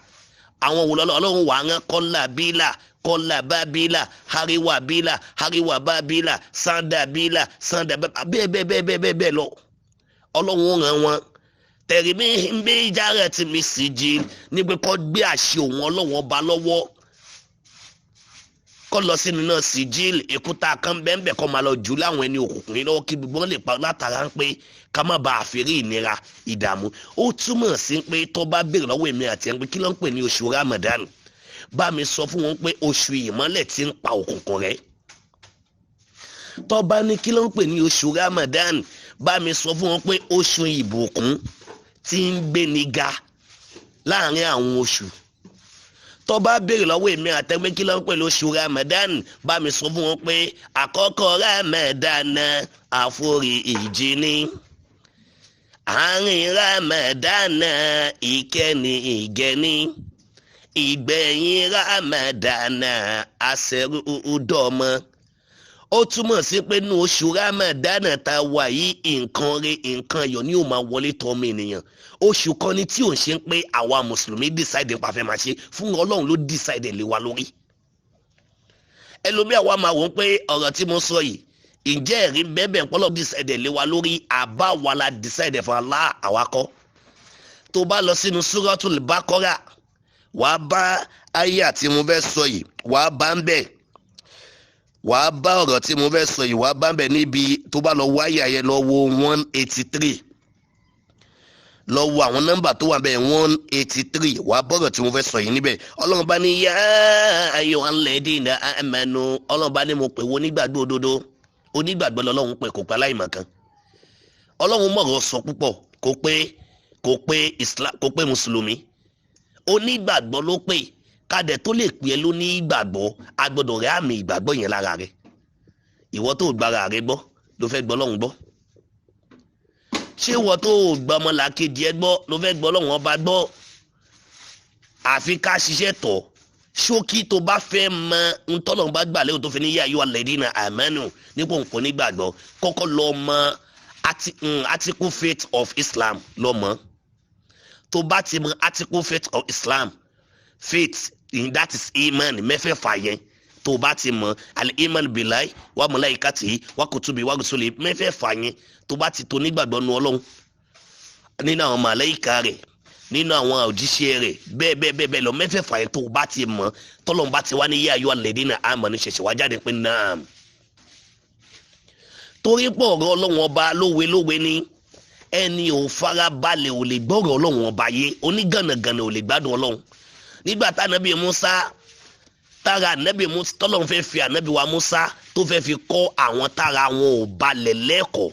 àwọn wò lọ́lọ́. Ọlọ́run wà rán kọ́là bílà, kọ́là bá bílà, hariwa bílà, hariwa bá bílà, sanda bílà, sanda bẹ́ẹ̀ bẹ́ẹ̀ bẹ́ẹ̀ bẹ́ẹ̀ bẹ́ẹ̀ lọ. Ọlọ́run rán wọn tẹ̀rí mi ń bí ìjà rẹ̀ ti mi sì jí ní pé kọ́ gbé àṣẹ òun Ọlọ́run ọba lọ́wọ́, kọ́ lọ sínú náà sì jí èkúta kan bẹ́ẹ̀ kọ́ máa lọ jù láwọn ẹni òkùnkùn yìí lọ́wọ́ kí gbogbo wọn lè pa látara ń pé ká má ba àfẹ́rí ìnira ìdààmú. Ó túmọ̀ sí pé tó bá béèrè lọ́wọ́ èmi àti ẹ̀ ń pé kí ló ń pè ní oṣù Ramadan, bá mi sọ fún wọn pé oṣù ìmọ́lẹ̀ ti ń pa òkùnkùn rẹ́. Tó bá ní kí ló ń pè ní oṣù Ramadan, bá mi sọ fún wọn pé oṣù ìbùkún tí ń gbéni ga láàrin àwọn oṣù. Tó bá béèrè lọ́wọ́ èmi àtẹ́gbẹ́ kí ló ń pè lóṣù Ramadan, bá mi sọ fún wọn pé àkọ́kọ́ Ramadan àforí ìjì ni, àárín Ramadan ìkẹ́ni ìgẹ́ni, ìgbẹ̀yìn Ramadan àṣẹrú dọ́mọ. Ó túmọ̀ sí pé nínú oṣù Ramadan tá a wà yìí, nǹkan re nǹkan ayọ̀ ni yóò máa wọlé tọ́ ọmọ ènìyàn. Oṣù kan ni tí ò ń ṣe pé àwa mùsùlùmí decide pa fẹ́ máa ṣe fún Ọlọ́run ló decide lé wa lórí. Ẹlòmíà wa máa wò ó pé ọ̀rọ̀ tí mo sọ yìí, ǹjẹ́ ẹ̀rí bẹ́ẹ̀ pọ́lọ́ decide lé wa lórí, àbá wa la decide fún Allah àwa kọ́. Tó bá lọ sínú Suratul Baqara, wàá bá ayé àti mo fẹ́ sọ yìí, wàá bá ń bẹ̀, wàá bá ọ̀rọ̀ tí mo fẹ́ sọ yìí, wàá bá ń bẹ̀ níbi tó bá lọ wáyà yẹn lọ wo 183, lọ wo àwọn nọ́mbà tó wà bẹ́ẹ̀ 183, wàá bọ̀rọ̀ tí mo fẹ́ sọ yìí níbẹ̀. Ọlọ́run bá ní yá ayyuhal ladina amanu, Ọlọ́run bá ní mo pè wo onígbàgbọ́ òdodo. Onígbàgbọ́ lọ́lọ́run pè, kò pé aláìmọ̀kan. Ọlọ́run mọ̀rọ̀ sọ púpọ̀, kò pé kò pé Islam, kò pé mùsùlùmí, onígbàgbọ́ ló pè. Kádẹ tó lè pè é ló ní ìgbàgbọ́, a gbọ́dọ̀ rẹ àmì ìgbàgbọ́ yẹn lára rẹ. Ìwọ tó gbára rẹ gbọ́ ló fẹ́ gbọ́ Ọlọ́run gbọ́. Ṣé ìwọ tó gbọ́ ọmọlàkejì ẹ gbọ́ ló fẹ́ gbọ́ Ọlọ́run ọba gbọ́? Àfi ká ṣiṣẹ́ tọ̀ ṣókí. Tó bá fẹ́ mọ ntọ́lọ́run bá gbà lérò tó fi ní yá ayọ́ alladhina amanu nípò nǹkan nígbàgbọ́, kọ́kọ́ lọ mọ article faith of Islam lọ mọ́. Tó bá ti mọ article faith of Islam, faith in that is iman mẹ́fẹ̀ẹ̀fà yẹn, tó bá ti mọ al-iman billahi wa malaikatihi wa kutubi wa rusuli mẹ́fẹ̀ẹ̀fà yẹn, tó bá ti tó nígbàgbọ́ nu Ọlọ́run, nínú àwọn màláíkà rẹ̀, nínú àwọn òjíṣẹ́ rẹ̀, bẹ́ẹ̀ bẹ́ẹ̀ bẹ́ẹ̀ bẹ́ẹ̀ lọ, mẹ́fẹ̀ẹ̀fà yẹn tó bá ti mọ, tọ́lọ́run bá ti wá ní yá ayọ́ alladhina amanu ṣẹ̀ṣẹ̀ wá jáde pé naam. Torí pọ̀ ọ̀rọ̀ Ọlọ́run ọba lówe lówe ni, ẹni ò farabalẹ̀ ò lè gbọ́rọ̀ Ọlọ́run ọba yé, onígànàgànà ò lè gbádùn Ọlọ́run. Nígbà tá ànábì Musa tára ànábì Musa tọ́lọ́run fẹ́ fi ànábì wa Musa tó fẹ́ fi kọ́ àwọn tára wọn ò balẹ̀ lẹ́kọ̀ọ́,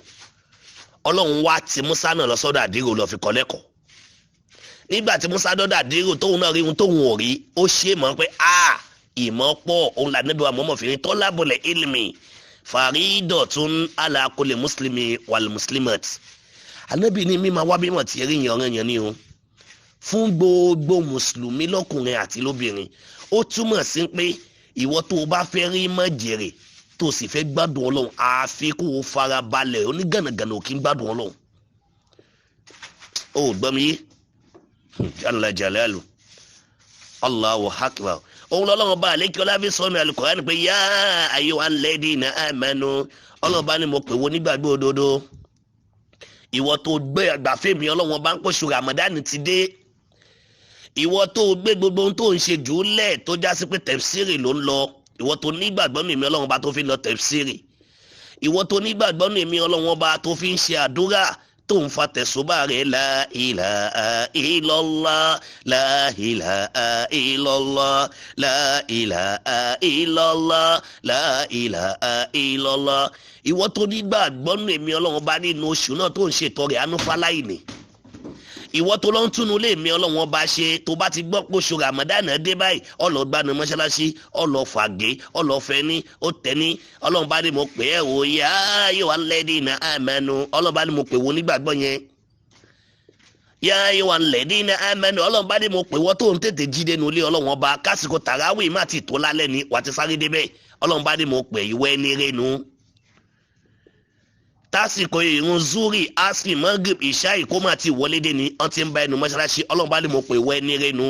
Ọlọ́run wá ti Musa náà lọ sọ́dọ̀ àdírò lọ fi kọ́ lẹ́kọ̀ọ́. Nígbà tí Musa dọ́dọ̀ àdírò tóun náà rí ohun tóun ò rí, ó ṣe mọ̀ pé a ìmọ̀ pọ̀ òun là ànábì wa mọ̀mọ́ fi ní tọ́lábọ̀lẹ̀ ilmi faridotun ala kulli muslimi wal muslimat. Ànábì ní mímọ wá mímọ̀ tí eré yẹn ọ̀ràn yẹn ni o fún gbogbo mùsùlùmí lọ́kùnrin àti lóbìnrin. Ó túmọ̀ sí pé ìwọ tó o bá fẹ́ rí mọ̀ jèrè tó o sì fẹ́ gbádùn Ọlọ́run, àfi kó o fara balẹ̀. Onígànàgànà ò kí ń gbádùn Ọlọ́run. Ó gbọ́ mi yé? Jalla jalalu. Allahu akbar. Òun lọ́lọ́run bá àlékí ọlábí sọnù Al-Qur'an pé yá ayyuhal ladina amanu, Ọlọ́run bá ní mo pè wọ́n nígbàgbọ́ òdodo. Ìwọ tó gbé àgbàfẹ́ mi Ọlọ́run bá ń pèsè Ramadan ti dé. Ìwọ tó gbé gbogbo ohun tó ń ṣe jù ú lẹ̀ tó já sí pé tẹ̀síìrì ló ń lọ. Ìwọ tó nígbàgbọ́ mi Ọlọ́run bá tó fi lọ tẹ̀síìrì. Ìwọ tó nígbàgbọ́ mi Ọlọ́run bá tó fi ń ṣe àdúrà tó ń fa tẹ̀sùbà rẹ̀ la ilaha illallah la ilaha illallah la ilaha illallah la ilaha illallah. Ìwọ tó nígbàgbọ́ mi Ọlọ́run bá nínú oṣù náà tó ń ṣètọrẹ àánú fáláìní. Ìwọ tó lọ ń túnú lé mi Ọlọ́run ọba ṣe, tó bá ti gbọ́ pé oṣù Ramadan dé báyìí, ọlọ́gbanu mọ́ṣáláṣí, ọlọ́fàgé, ọlọ́fẹ́ni, ó tẹ́ni. Ọlọ́run bá ní mo pè é wò yá ayyuhal ladina amanu, Ọlọ́run bá ní mo pè wò nígbàgbọ́ yẹn. Yá ayyuhal ladina amanu, Ọlọ́run bá ní mo pè wọ́n tó ń tètè jí dénú ilé Ọlọ́run ọba kásìkò tàràwì má ti tó lálẹ́ ni wà ti sáré débẹ̀. Ọlọ́run bá ní mo pè ìwọ ẹni rẹ́nu. Tásìkò ìrun zuri asri magrib ìṣá ìkómà ti wọlé dé ni wọ́n ti ń bá ẹnu mọ́ṣáláṣí. Ọlọ́run bá ní mo pè ìwọ ẹni rẹ́nu.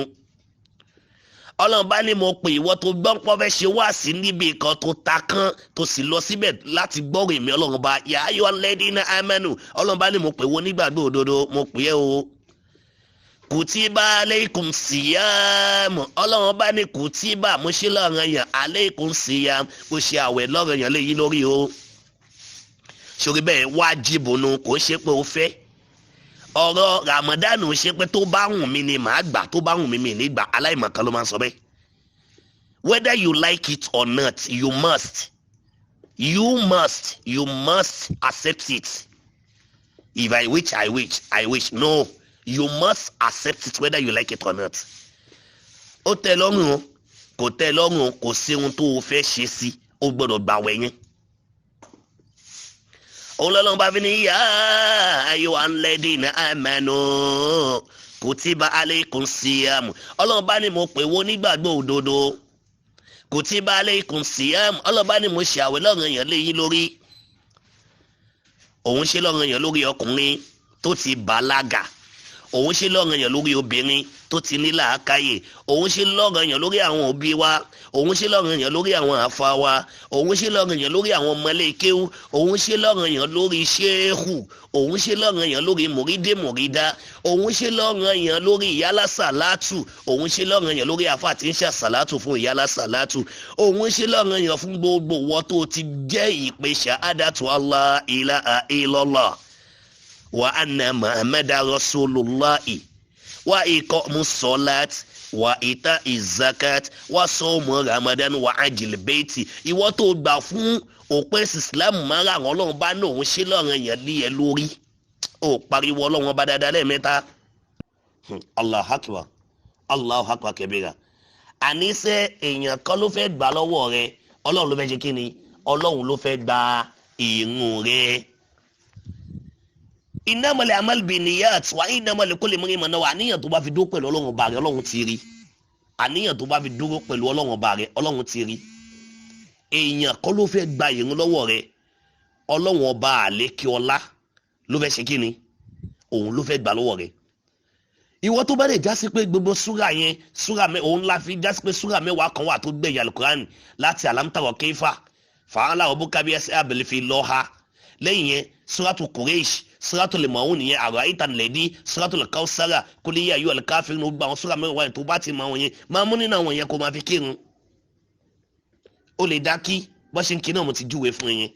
Ọlọ́run bá ní mo pè ìwọ tó gbọ́n pọ́ fẹ́ ṣe wá sí níbi kan tó ta kán tó sì lọ síbẹ̀ láti gbọ́rọ̀ èmi Ọlọ́run bá yā ayyuhal ladina amanu. Ọlọ́run bá ní mo pè wọ́n nígbàgbọ́ òdodo, mo pè é o. Kùtìbà aleikum siyam, Ọlọ́run bá ní kùtìbà mo ṣe lọ́ranyàn aleikum siyam, mo ṣe àwẹ̀ lọ́ranyàn léyìí lórí o. Sori bẹ́ẹ̀ wájibù nu, kò ṣe pé o fẹ́. Ọ̀rọ̀ Ramadan ṣe pé tó bá wùn mí ni màá gbà, tó bá wùn mí mi ní gbà, aláìmọ̀kan ló máa ń sọ bẹ́ẹ̀. Whether you like it or not, you must. You must. You must accept it. If I wish, I wish, I wish. No, you must accept it whether you like it or not. Ó tẹ́ lọ́rùn o, kò tẹ́ lọ́rùn o, kò sí ohun tó o fẹ́ ṣe sí, o gbọ́dọ̀ gbàwẹ̀ yẹn. Ọlọ́run bá fi ní yā ayyuhal ladina amanu kutiba alaykum siyam. Ọlọ́run bá ní mo pè wọ́n nígbàgbọ́ òdodo. Kutiba alaykum siyam. Ọlọ́run bá ní mo ṣe àwẹ̀ lọ́ranyàn léyìn lórí. Òun ṣe lọ́ranyàn lórí ọkùnrin tó ti bàlágà. Òun ṣe lọ́ranyàn lórí obìnrin tó ti ní làákàyè. Òun ṣe lọ́ranyàn lórí àwọn òbí wa. Òun ṣe lọ́ranyàn lórí àwọn àfa wa. Òun ṣe lọ́ranyàn lórí àwọn ọmọlékéwú. Òun ṣe lọ́ranyàn lórí ṣéhù. Òun ṣe lọ́ranyàn lórí mùrídé mùrídá. Òun ṣe lọ́ranyàn lórí ìyálà sàlátù. Òun ṣe lọ́ranyàn lórí àfa tí ń ṣe sàlátù fún ìyálà sàlátù. Òun ṣe lọ́ranyàn fún gbogbo wọn tó ti jẹ́ ìpè ṣahadatu Allah ilaha illallah wa anna muhammadu rasulullahi wa iqamu salat wa ita izakat wa sawmu ramadan wa ajil beiti. Ìwọ tó gbà fún òpin islam mara àwọn Ọlọ́run bá ní òun ṣe lọ́ranyàn lé ẹ lórí. Ó pariwo Ọlọ́run ọba dáadáa lẹ́ẹ̀mẹ́ta. Allahu akbar, Allahu akbar kabira. Àníṣe èèyàn kan ló fẹ́ gbà lọ́wọ́ rẹ, Ọlọ́run ló fẹ́ ṣe kí ni? Ọlọ́run ló fẹ́ gba ìrun rẹ. Innamal a'malu binniyat wa innamal likulli imri'in ma nawa. Àníyàn tó bá fi dúró pẹ̀lú Ọlọ́run ọba rẹ, Ọlọ́run ti rí. Àníyàn tó bá fi dúró pẹ̀lú Ọlọ́run ọba rẹ, Ọlọ́run ti rí. Èèyàn kọ́ ló fẹ́ gba ìrun lọ́wọ́ rẹ, Ọlọ́run ọba àlékè ọlá ló fẹ́ ṣe kí ni? Òun ló fẹ́ gbà lọ́wọ́ rẹ. Ìwọ tó bá lè jásí pé gbogbo súrà yẹn, súrà mẹ́ òun la fi jásí pé súrà mẹ́wàá kan wà tó gbẹ̀yìn Al-Qur'an láti alamtara kẹfà fàálà ọbúkábí ẹsẹ̀ abẹ́lẹ́ fi lọ́ ha. Lẹ́yìn yẹn suratu Quraysh, suratul Maun yẹn, àrò lẹ́dí, suratul Kawsara, kul ya ayyuhal kafirun, gbogbo àwọn súrà mẹ́wàá yẹn tó bá ti mọ àwọn yẹn, máa mú nínú àwọn yẹn kó máa fi kírun. Ó lè dá kí bó ṣe ń kí náà mo ti júwe fún yẹn.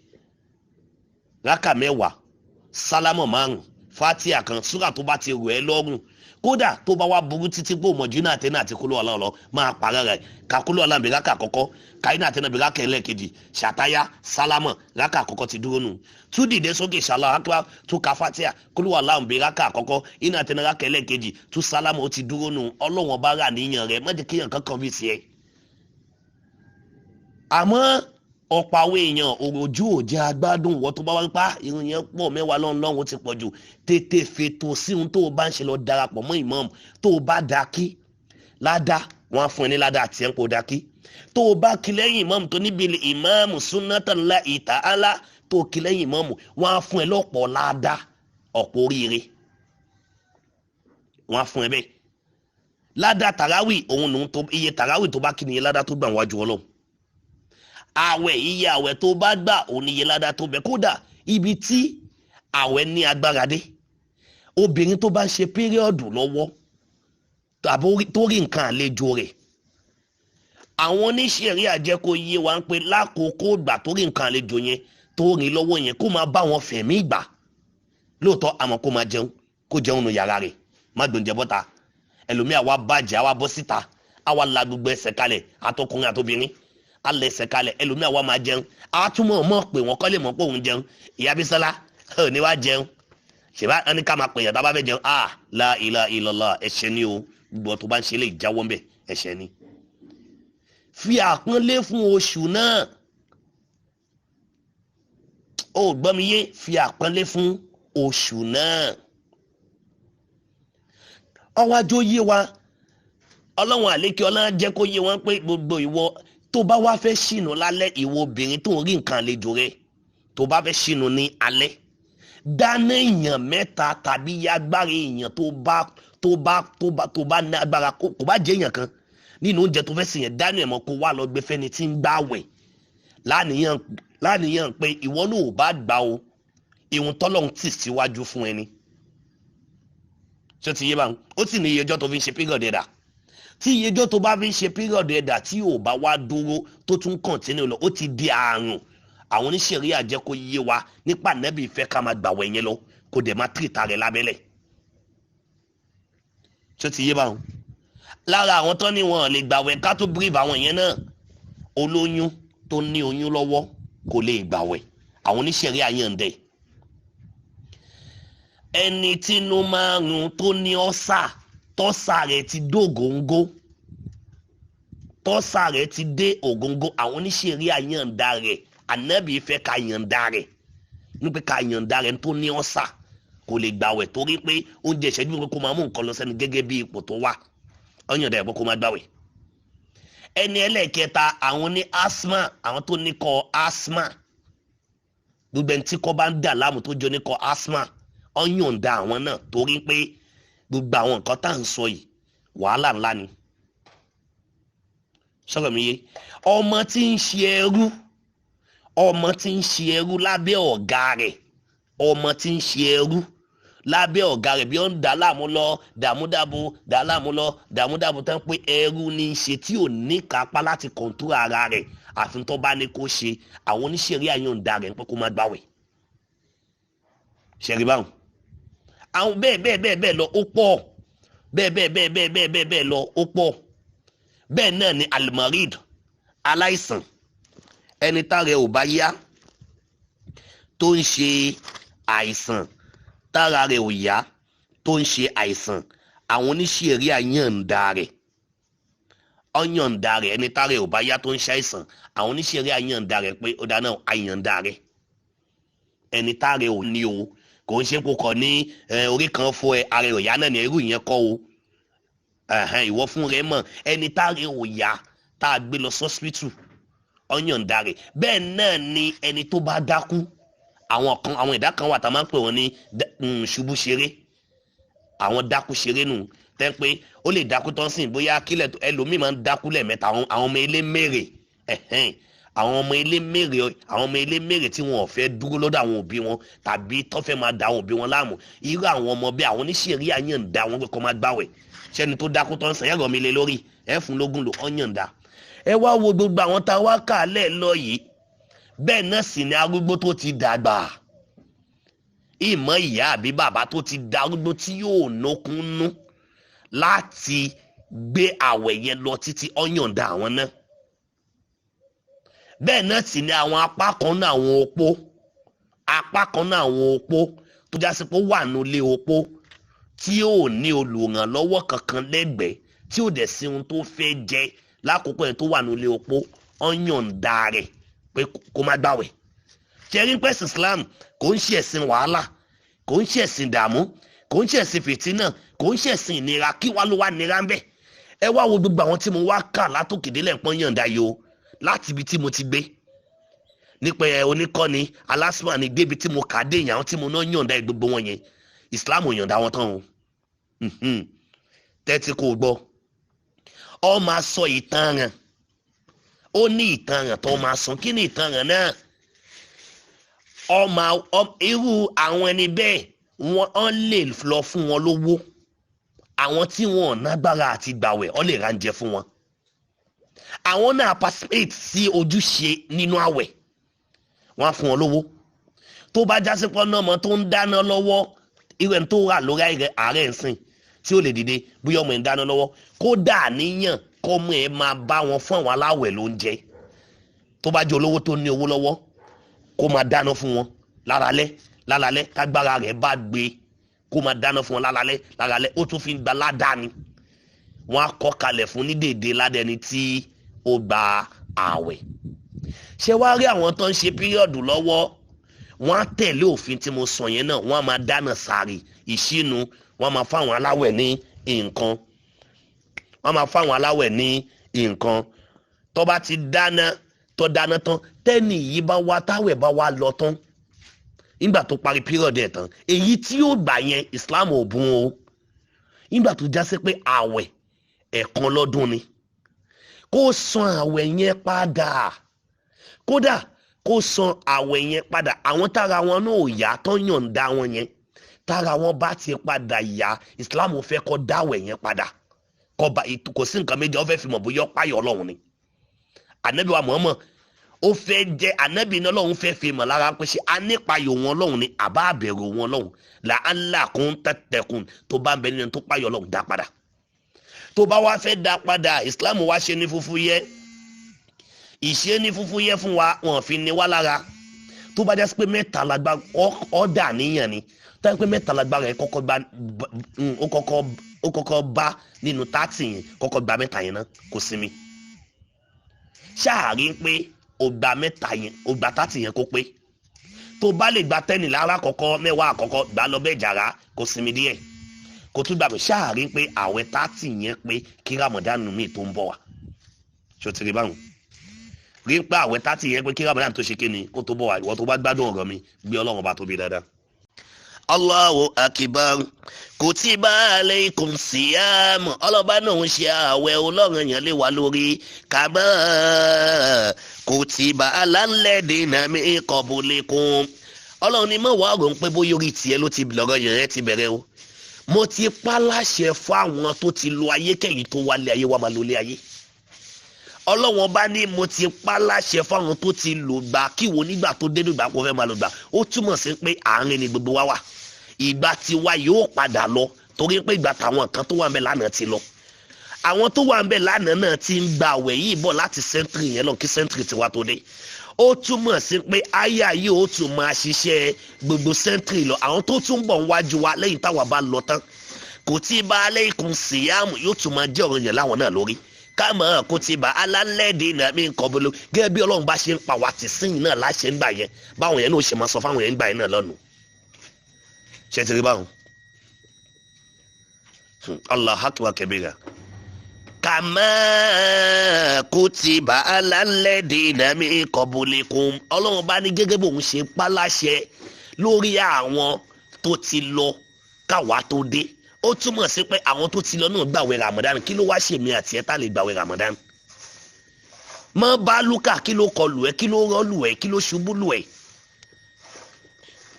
Rákà mẹ́wàá, sálámọ̀ márùn, fatiha kan, súrà tó bá ti rọ̀ ẹ́ lọ́rùn. Kódà tó bá wá burú títí pé òmòjú náà tẹ́nà àti kúlú ọ̀la ọ̀lọ́ máa pààrọ̀ rẹ̀. Kakúlú ọ̀la bí rákà àkọ́kọ́, káyínà tẹ́nà bí rákà ẹlẹ́ẹ̀kejì, ṣàtáyà sálámọ̀ rákà àkọ́kọ́ ti dúró nù. Tú dìde sókè ṣàlọ́ akpa tú ka fatia kúlú ọ̀la bí rákà àkọ́kọ́, iná tẹ́nà rákà ẹlẹ́ẹ̀kejì, tú sálámọ̀ ó ti dúró nù. Ọlọ́wọ́n bá rà níyàn rẹ̀, má jẹ́ kéèyàn kankan bí tiẹ̀. Àmọ́ ọ̀pọ̀ àwọn èèyàn òròjú ò jẹ́ agbádùn. Wọ́n tó bá wá ń pa irun yẹn pọ̀ mẹ́wàá lọ́nlọ́run ó ti pọ̀ jù. Tètè fètò sí ohun tó o bá ń ṣe, lọ darapọ̀ mọ́ ìmáàmù. Tó o bá da kí ládá, wọ́n á fún ẹ ní ládá àti ẹ̀ ń kó da kí. Tó o bá kí lẹ́yìn ìmáàmù tó níbi ìmáàmù sunnatallahi ta'ala, tó o kí lẹ́yìn ìmáàmù, wọ́n á fún ẹ lọ́pọ̀ ládá, ọ̀pọ̀ oríire wọ́n á fún ẹ bẹ́ẹ̀. Ládà tàràwì òun nù tó iye tàràwì tó bá kí ni iye ládà tó gbà wájú Ọlọ́run. Àwẹ̀, iye àwẹ̀ tó bá gbà òun ni iye ládà tó bẹ. Kódà ibi tí àwẹ̀ ní agbára dé, obìnrin tó bá ń ṣe píríọ̀dù lọ́wọ́ tàbí tó rí nǹkan àlejò rẹ̀, àwọn oníṣẹ̀rí àjẹ́ kó yé wa ń pé lákòókò ìgbà tó rí nǹkan àlejò yẹn tó rí lọ́wọ́ yẹn, kó máa bá wọn fẹ̀mí ìgbà. Lóòótọ́ àmọ́ kó máa jẹun, kó jẹun nù yàrá rẹ̀, má gbòǹjẹ bọ́ta. Ẹlòmíì àwa bàjẹ́, àwa bọ́ síta, àwa la gbogbo ẹsẹ̀ kalẹ̀, àtọkùnrin àtobìnrin alẹ́ ẹsẹ̀ kalẹ̀. Ẹlòmíì àwa máa jẹun, àwa túmọ̀ mọ̀ pé wọ́n kọ́ lè mọ̀ pé òun jẹun. Ìyá Bísọ́lá ò ní wá jẹun, ṣèbá ẹni ká máa pè yàn tá a bá fẹ́ jẹun. Ah, la ilaha illallah, ẹ̀ṣẹ̀ ni o. Gbogbo tó bá ń ṣe lè jáwọ́ ńbẹ̀, ẹ̀ṣẹ̀ ni. Fi àpọ́nlé fún oṣù náà. Ó gbọ́ mi yé, fi àpọ́nlé fún oṣù náà. Ọwọ́ ajó yé wa, Ọlọ́run àlékè ọlá jẹ́ kó yé wọn pé gbogbo ìwọ tó bá wá fẹ́ ṣìnà lálẹ́, ìwọ obìnrin tó ń rí nǹkan àlejò rẹ, tó bá fẹ́ ṣìnà ní alẹ́, dáná èèyàn mẹ́ta tàbí agbára èèyàn tó bá tó bá tó bá tó bá ní agbára, kó bá jẹ́ èèyàn kan nínú oúnjẹ tó fẹ́ sè yẹn, dáná ẹ̀ mọ́, kó wá lọ gbé fẹ́ni tí ń gbààwẹ̀, láníyàn pé ìwọ náà ò bá gbà o, ìhun tọ́lọ́run tì síwájú fún ẹni. Ṣé ti yé báwọn? Ó sì ní iye ọjọ́ tó fi ń ṣe pírọ̀dì ẹ̀dà. Tí iye ọjọ́ tó bá fi ń ṣe pírọ̀dì ẹ̀dà tí ò bá wá dúró, tó tún kọ̀ntínú lọ, ó ti di àrùn. Àwọn oníṣẹ̀ríà jẹ́ kó yé wa nípa nẹ́bí ìfẹ́ ká máa gbàwẹ̀ yẹn lọ, kó dẹ̀ máa tìrìtà rẹ̀ lábẹ́lẹ̀. Ṣé ti yé báwọn? Lára àwọn tó ní wọn lè gbàwẹ̀, ká tó bíríìfù àwọn yẹn náà, olóyún tó ní oyún lọ́wọ́ kò lè gbàwẹ̀, àwọn oníṣẹ̀ríà yàn dẹ̀. Ẹni tínú márùn tó ní ọ́sà, tọ́sà rẹ̀ ti dógóńgó, tọ́sà rẹ̀ ti dé ògóńgó, àwọn oníṣẹ̀ríà yànda rẹ̀. Ànábì fẹ́ ká yànda rẹ̀, nípa ká yànda rẹ̀ tó ní ọ́sà kò lè gbàwẹ̀, torí pé oúnjẹ ìṣẹ́jú pé kó máa mú nǹkan lọ sẹ́nu gẹ́gẹ́ bí ipò tó wà, ọ̀yànda ẹ̀ pé kó máa gbàwẹ̀. Ẹni ẹlẹ́ẹ̀kẹta, àwọn ní asthma, àwọn tó ní kọ́ asthma, gbogbo ẹni tí kọ́ bá ń dà láàmú tó jọ ní kọ́ asthma, ọ̀yànda àwọn náà, torí pé gbogbo àwọn nǹkan tá à ń sọ yìí, wàhálà ńlá ni. Sọ̀rọ̀ mi yé? Ọmọ tí ń ṣe ẹrú, ọmọ tí ń ṣe ẹrú lábẹ́ ọ̀gá rẹ̀, ọmọ tí ń ṣe ẹrú lábẹ́ ọ̀gá rẹ̀, bí ó ń dà láàmú lọ, dààmúdàbò dà láàmú lọ, dààmúdàbò, tán pé ẹrú ní í ṣe, tí ò ní kápá láti kọ̀ǹtúrà ara rẹ̀ àfi tó bá ní kó ṣe, àwọn oníṣẹ̀rí àyànda rẹ̀ pé kó má gbàwẹ̀. Ṣẹ̀rí báwọn, àwọn bẹ́ẹ̀ bẹ́ẹ̀ bẹ́ẹ̀ bẹ́ẹ̀ lọ, ó pọ̀ bẹ́ẹ̀ bẹ́ẹ̀ bẹ́ẹ̀ bẹ́ẹ̀ bẹ́ẹ̀ bẹ́ẹ̀ bẹ́ẹ̀ lọ, ó pọ̀ bẹ́ẹ̀ náà ni. Almarid, aláìsàn, ẹni tára ẹ̀ ò bá yá, tó ń ṣe àìsàn, tára rẹ̀ ò yá, tó ń ṣe àìsàn, àwọn oníṣẹ̀rí àyànda rẹ̀, ọ̀yànda rẹ̀. Ẹni tára ẹ̀ ò bá yá tó ń ṣe àìsàn, àwọn oníṣẹ̀rí àyànda rẹ̀ pé ó dáná àyànda rẹ̀. Ẹni tára ẹ̀ ò ní o, kò ń ṣe kó kọ ní orí kan fọ ẹ, ara ẹ̀ ò yá náà ní irú ìyẹn kọ́ o. Ìwọ fún rẹ mọ̀ ẹni tára ẹ̀ ò yá tá a gbé lọ sọ́sìpítù, ọ̀yànda rẹ̀. Bẹ́ẹ̀ náà ni ẹni tó bá dákú. Àwọn kan, àwọn ẹ̀dá kan wà tá a máa ń pè wọ́n ní ṣubú ṣeré, àwọn dákú ṣeré nù, tẹ́ pé ó lè dákú tán sìn, bóyá kílẹ̀ ẹlòmíì máa ń dákú lẹ́ẹ̀mẹ́ta. Àwọn ọmọ ilé mèrè, àwọn ọmọ ilé mèrè, àwọn ọmọ ilé mèrè tí wọn ò fẹ́ dúró lọ́dọ̀ àwọn òbí wọn tàbí tó fẹ́ máa da àwọn òbí wọn láàmú, irú àwọn ọmọ bẹ́ẹ̀, àwọn oníṣẹ̀rí àyànda wọn pé kó máa gbàwẹ̀. Ṣẹ́ni tó dákú tán sìn, ẹ̀rọ mi lé lórí ẹ̀ fún lógún lò, ọ̀yànda. Ẹ wá wo gbogbo àwọn tá a wá kà lẹ́ẹ̀ lọ yìí. Bẹ́ẹ̀ náà sì ni arúgbó tó ti dàgbà, ìmọ̀ ìyá àbí bàbá tó ti darúgbó tí yóò nókun nú láti gbé àwẹ̀ yẹn lọ títí, ọ̀yànda àwọn náà. Bẹ́ẹ̀ náà sì ni àwọn apá kan náà, àwọn opó, apá kan náà, àwọn opó tó já sí pé ó wà nílé opó tí ò ní olùrànlọ́wọ́ kankan lẹ́gbẹ̀ẹ́, tí ò dẹ̀ sí ohun tó fẹ́ jẹ lákòókò yẹn, tó wà nílé opó, ọ̀yànda rẹ̀ pé kó má gbàwẹ̀. Ṣẹ́rí pẹ̀sìn Islam kò ń ṣe ẹ̀sìn wàhálà, kò ń ṣe ẹ̀sìn ìdààmú, kò ń ṣe ẹ̀sìn fìtínà, kò ń ṣe ẹ̀sìn ìnira. Kí wá ló wá nira ń bẹ̀? Ẹ wá wo gbogbo àwọn tí mo wá kà látòkèdélẹ̀ pọ́n yànda yìí o, láti ibi tí mo ti gbé nípa ẹ oníkọ́ni alásùmá ni débi tí mo kà dé yẹn, àwọn tí mo náà yànda ẹ, gbogbo wọn yẹn, Islam ò yànda wọn tán o. Tẹ́tí kò gbọ́. Ó máa sọ ìtanràn, ó ní ìtanràn tó máa san. Kí ni ìtanràn náà? Ó máa irú àwọn ẹni bẹ́ẹ̀, wọ́n lè lọ fún wọn lówó. Àwọn tí wọn ò nágbára àti gbàwẹ̀, ó lè ránjẹ fún wọn. Àwọn náà participate sí ojúṣe nínú àwẹ̀, wọ́n á fún wọn lówó. Tó bá jásí pọ́ náà mọ́ tó ń dáná lọ́wọ́, irú ẹni tó wà lórí ààrẹ ń sìn tí ó lè dìde, bóyá ọmọ ẹ̀ ń dáná lọ́wọ́, kó dà níyàn kọ́mọ ẹ̀ máa bá wọn fún àwọn aláwẹ̀ lóúnjẹ. Tó bá jẹ́ olówó tó ní owó lọ́wọ́, kó máa dáná fún wọn láralẹ́ láralẹ́, kágbára rẹ̀ bá gbé, kó máa dáná fún wọn láralẹ́ láralẹ́. Ó tún fi ń gba ládàá ni, wọ́n á kọ́ kalẹ̀ fún ní dèdè ládẹni tí ó gba ààwẹ̀. Ṣé wàá rí àwọn tó ń ṣe period lọ́wọ́, wọ́n á tẹ̀lé òfin tí mo sọ yẹn náà. Wọ́n á máa dáná sàárì ìṣínu, wọ́n á máa fáwọn aláwẹ̀ ní nǹkan, wọ́n á máa fáwọn aláwẹ̀ ní nǹkan. Tó bá ti dáná, tó dáná tán, tẹ́nì yìí bá wá, táwẹ̀ bá wá lọ tán, nígbà tó parí period ẹ̀ tán, èyí tí yóò gbà yẹn, Islam ò bùn o. Nígbà tó já sí pé àwẹ̀ ẹ̀kan lọ́dún ni, kó san àwẹ̀ yẹn padà. Kódà kó san àwẹ̀ yẹn padà, àwọn tára wọn náà ò yá tó yọ̀ǹda wọn yẹn, tára wọn bá ti padà yá, Islam fẹ́ kó dáwẹ̀ yẹn padà. Kọba kò sí nǹkan méjì, ó fẹ́ fi mọ̀ bóyá páyọ̀ Ọlọ́run ni. Ànábì wa Muhammad, ó fẹ́ jẹ́ ànábì náà, Ọlọ́run fẹ́ fi mọ̀ lára pé ṣe anípayọ̀ wọn Ọlọ́run ni àbá àbẹ̀rù wọn Ọlọ́run. La'allakum tattaqun. Tó bá ń bẹ nínú tó páyọ̀ Ọlọ́run, dá padà. Tó bá wá fẹ́ dá padà, Islam wá ṣe ní fúfú yẹ, ìṣe ní fúfú yẹ fún wa, wọn fi ní wá lára. Tó bá jásí pé mẹ́ta lágbá ọ̀dà níyàn ni, tó yẹ pé mẹ́ta lágbára ẹ̀ kọ́kọ́ gba, ó kọ́kọ́ bá nínú 30 yẹn, kọ́kọ́ gba mẹ́ta yẹn náà, kò sinmi. Ṣáàrí pé ó gba mẹ́ta yẹn, ó gba 30 yẹn kó pé. Tó bá lè gba 10 lára kọ́kọ́, 10 àkọ́kọ́, gbà lọ bẹ́ẹ̀ jàrá, kò sinmi díẹ̀, kò tún gbà pé ṣáàrí pé àwẹ̀ 30 yẹn pé kí Ramadan mi tó ń bọ̀ wá. Ṣó ti rí báwọn? Rí pé àwẹ̀ 30 yẹn pé kí Ramadan tó ṣe kéne kó tó bọ̀ wá. Ìwọ tó bá gbádùn ọ̀rọ̀ mi, gbé Ọlọ́run bá tóbi dáadáa. Allahu akbar. Kutiba alaykum siyam. Ọlọ́ba náà ń ṣe àwẹ̀ ọlọ́run yẹn lé wa lórí, kama kutiba alal ladina min qablikum. Ọlọ́run ni mọ̀ wá rò ń pé bóyá orí tiẹ̀ ló ti lọ́rọ̀ yẹn ti bẹ̀rẹ̀ o. Mo ti pa láṣẹ fún àwọn tó ti lo ayé kẹ́yìn tó wálé ayé wa máa lo ilé ayé. Ọlọ́wọ́n bá ní mo ti pa láṣẹ fáwọn tó ti lò gbà kí wo nígbà tó dé nígbà kó fẹ́ máa lò gbà. Ó túmọ̀ sí pé àárín ni gbogbo wa wà. Ìgbà tiwa yóò padà lọ, torí pé ìgbà táwọn kan tó wà ń bẹ lánàá ti lọ. Àwọn tó wà ń bẹ lánàá náà ti ń gba àwẹ̀ yìí bọ̀ láti century yẹn lọ kí century tiwa tó dé. Ó túmọ̀ sí pé àyà yìí ó tún máa ṣiṣẹ́ gbogbo century lọ, àwọn tó tún bọ̀ wájú wa lẹ́yìn táwa bá lọ tán. Kutiba alaykum siyam yóò tún máa jẹ́ ọ̀rọ̀ yẹn láwọn náà lórí, kama kutiba alal ladina min qablu. Gẹ́gẹ́ bí Ọlọ́run bá ṣe ń pa wá ti sìn náà láṣẹ ń gbà yẹn, báwọn yẹn náà ṣe máa sọ fáwọn yẹn ń gbà yẹn náà lọ́nu. Ṣe ti rí báwọn? Allah akbar kabira. Kama kutiba alal ladina min qablikum. Ọlọ́run bá ní gẹ́gẹ́ bóun ṣe pa láṣẹ lórí àwọn tó ti lọ káwa tó dé. Ó túmọ̀ sí pé àwọn tó ti lọ náà gbàwé Ramadan. Kí ló wá ṣe mí àti ẹ̀ tá lè gbàwé Ramadan? Mọ́ bá lúkà, kí ló kọlù ẹ? Kí ló rọ́lù ẹ? Kí ló ṣubú lù ẹ?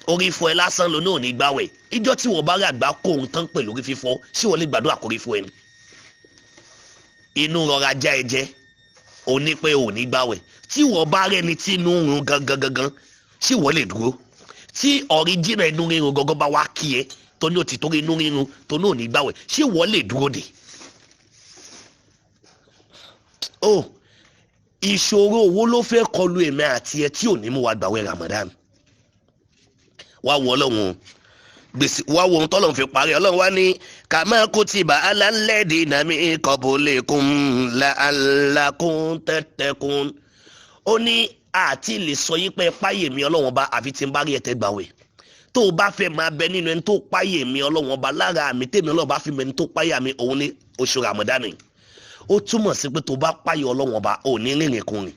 Orí fọ́ ẹ lásán ló náà ní gbàwẹ̀. Ìjọ tí wọ́n bá rí àgbá kó ohun tán pẹ̀lú orí fífọ́, ṣé wọ́n lè gbàdúrà kórí fọ́ ẹ ni? Inú rọra já ẹ jẹ, ò ní pé ò ní gbàwẹ̀. Tí wọ́n bá rẹ́ni tí inú ń run gangan gangan, ṣé wọ́n lè dúró? Tí ọ̀ríjìnà inú rírun gangan bá wá kí ẹ, tó ní òtítọ́ inú rírun tó ní òní gbàwẹ̀, ṣé wọ́n lè dúró dè? Ó ìṣòro owó ló fẹ́ kọlu èmi àti ẹ tí ò ní mú wa gbàwẹ̀ Ramadan? Wá wọ Ọlọ́run gbèsè, wá wo ohun tọ́lọ́run fi parí. Ọlọ́run wá ní kama kutiba alal ladina min qablikum la'allakum tattaqun. Ó ní àti lè sọ yí pé páyè mi Ọlọ́run bá, àfi tí n bá rí ẹ̀tẹ́ gbàwẹ̀. Tó o bá fẹ́ máa bẹ nínú ẹni tó páyè mi Ọlọ́run ọba, lára àmì tèmi Ọlọ́run bá fi mẹni tó páyà mi, òun ní oṣù Ramadan. Ó túmọ̀ sí pé tó bá páyè Ọlọ́run ọba, ò ní rìnrìn kùnrin.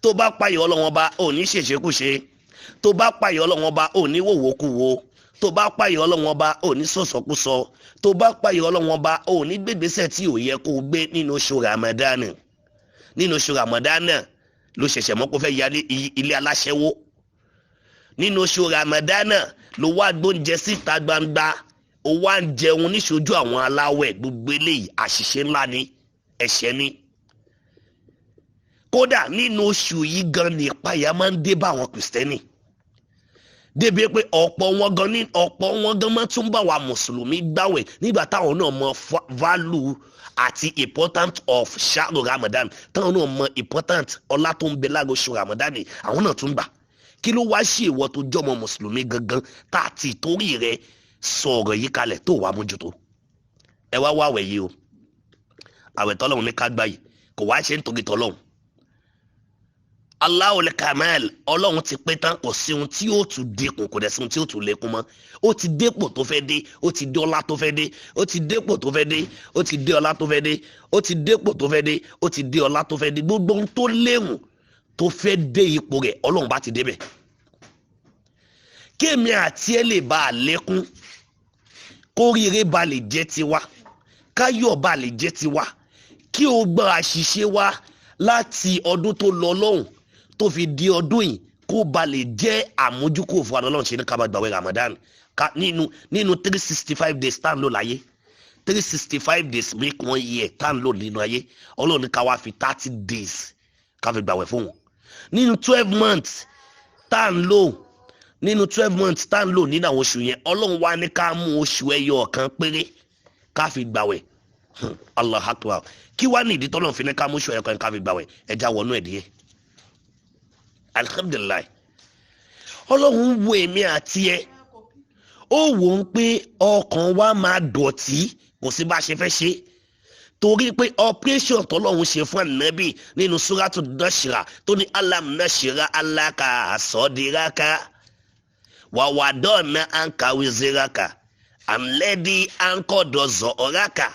Tó bá páyè Ọlọ́run ọba, ò ní ṣèṣekúṣe. Tó bá páyè Ọlọ́run ọba, ò ní wòwòkúwo. Tó bá páyà Ọlọ́run Ọba, ò ní sọ̀sọ̀kúsọ. Tó bá páyà Ọlọ́run Ọba, ò ní gbégbésẹ̀ tí ò yẹ kó o gbé nínú oṣù Ramadan. Nínú oṣù Ramadan ló ṣẹ̀ṣẹ̀ mọ́ kó fẹ́ yálé ilé aláṣẹ́wó. Nínú oṣù Ramadan ló wá gbóúnjẹ síta gbangba, ó wá ń jẹun níṣojú àwọn aláwẹ̀. Gbogbo eléyìí àṣìṣe ńlá ni, ẹ̀ṣẹ̀ ni. Kódà nínú oṣù yìí gan ni ìpayà máa ń dé bá àwọn Kìrìsìtẹ́nì, débi pé ọ̀pọ̀ wọn gan máa tún bá wa mùsùlùmí gbàwẹ̀ nígbà táwọn náà mọ value àti important of ṣáàrù Ramadan, táwọn náà mọ important ọlá tó ń bẹ lára oṣù Ramadan ni àwọn náà tún gbà. Kí ló wá ṣe ìwọ tó jọmọ mùsùlùmí gangan tá a ti torí rẹ sọ̀rọ̀ yìí kalẹ̀ tó wàá mójútó? Ẹ wá wá àwẹ̀ yìí o, àwẹ̀ tọ́lọ́hún ní ká gbà yìí kò wá ṣe nítorí tọ́lọ́hún. Allahul Kamal, Ọlọ́run ti pé tán, kò sí ohun tí ó tún dínkù, kò dẹ̀ sí ohun tí ó tún lékún mọ́. Ó ti dépò tó fẹ́ dé, ó ti dé ọlá tó fẹ́ dé, ó ti dépò tó fẹ́ dé, ó ti dé ọlá tó fẹ́ dé, ó ti dépò tó fẹ́ dé, ó ti dé ọlá tó fẹ́ dé. Gbogbo ohun tó léwu tó fẹ́ dé ipò rẹ̀, Ọlọ́run bá ti débẹ̀. Kémi àti ẹ lè bá a lékún, kóríire ba lè jẹ́ tiwa, káyọ̀ ba lè jẹ́ tiwa, kí o gbọ́ àṣìṣe wa láti ọdún tó lọ lọ́hùn tó fi di ọdún yìí kó ba lè jẹ́ àmójúkò fún Ọlọ́run ṣe ní ká máa gbàwẹ̀ Ramadan. Ká nínú 365 days tá ń lò láyé, 365 days make one year tá ń lò nínú ayé, Ọlọ́run ní ká wá fi 30 days ká fi gbàwẹ̀ fún wọn. Nínú 12 months tá ń lò, nínú 12 months tá ń lò nínú àwọn oṣù yẹn, Ọlọ́run wá ní ká mú oṣù ẹyọ kan péré ká fi gbàwẹ̀. Allah akbar. Kí wá ní ìdí tọ́lọ́run fi ní ká mú oṣù ẹyọ kan ká fi gbàwẹ̀? Ẹja wọnú ẹ̀ díẹ̀. Alhamdulilayi, Ọlọ́run wo èmi àti ẹ, ó wò ó pé ọkàn wa máa dọ̀tí, kò sí bá a ṣe fẹ́ ṣe, torí pé operation tọ́lọ́run ṣe fún ànábì nínú suratu Nashra tó ní alam nashra alaka sọdíraka wàwàdọ́nà ankawiziraka ànlẹ́dí ankọ́dọ̀zọ̀ ọ̀raka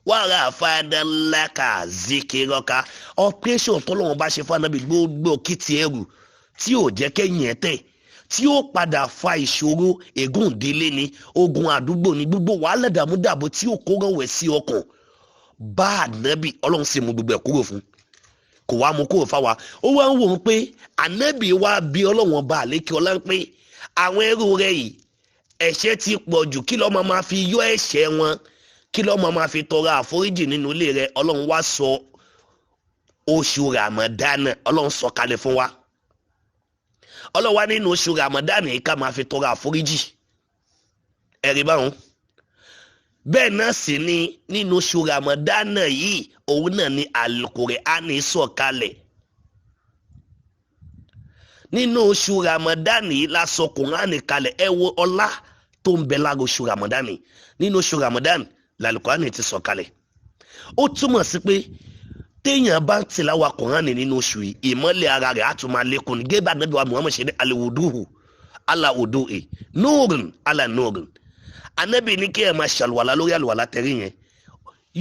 wàrà fàdánláka zikirọ́ka. Operation tọ́lọ́run bá ṣe fún ànábì, gbogbo kìtì ẹrù tí ò jẹ́ kẹ́yìn ẹ̀ tẹ̀, tí ó padà fa ìṣòro, ègún ìdílé ni, ogun àdúgbò ni, gbogbo wàhálà dààmúdàbò tí ó kó rọ̀wẹ̀ sí ọkàn bá ànábì, Ọlọ́run sì mú gbogbo ẹ̀ kúrò fún, kò wá mú kúrò fáwa. Ó wá ń wò ó pé ànábì wá bí Ọlọ́run ọba àlékè ọlá ń pé àwọn ẹrú rẹ̀ yìí ẹ̀ṣẹ̀ ti pọ̀ jù, kí ló máa fi yọ ẹ̀ṣẹ̀ wọn, kí ló máa fi tọrọ àforíjì nínú ilé rẹ̀? Ọlọ́run wá sọ oṣù Ramadan, Ọlọ́run sọ kalẹ̀ fún wa. Ọlọ́run wá nínú oṣù Ramadan yìí ká máa fi tọrọ àforíjì. Ẹ̀rí báwọn. Bẹ́ẹ̀ náà sì ni nínú oṣù Ramadan yìí, òun náà ni Al-Qur'ani sọ kalẹ̀. Nínú oṣù Ramadan yìí la sọ Kùránì kalẹ̀. Ẹ wo ọlá tó ń bẹ lára oṣù Ramadan. Nínú oṣù Ramadan l'Al-Qur'ani ti sọ kalẹ̀. Ó túmọ̀ sí pé téèyàn bá ń tìláwà Kùránì nínú oṣù yìí, ìmọ́lẹ̀ ara rẹ̀ á tún máa lékún ní. Gẹ́gẹ́ bá Ànábì wa Muhammad ṣe ní alwuduhu ala wudu'i nurun ala nurun. Ànábì ní kí ẹ máa ṣàlùwàlá lórí àlùwàlá tẹ̀rí yẹn,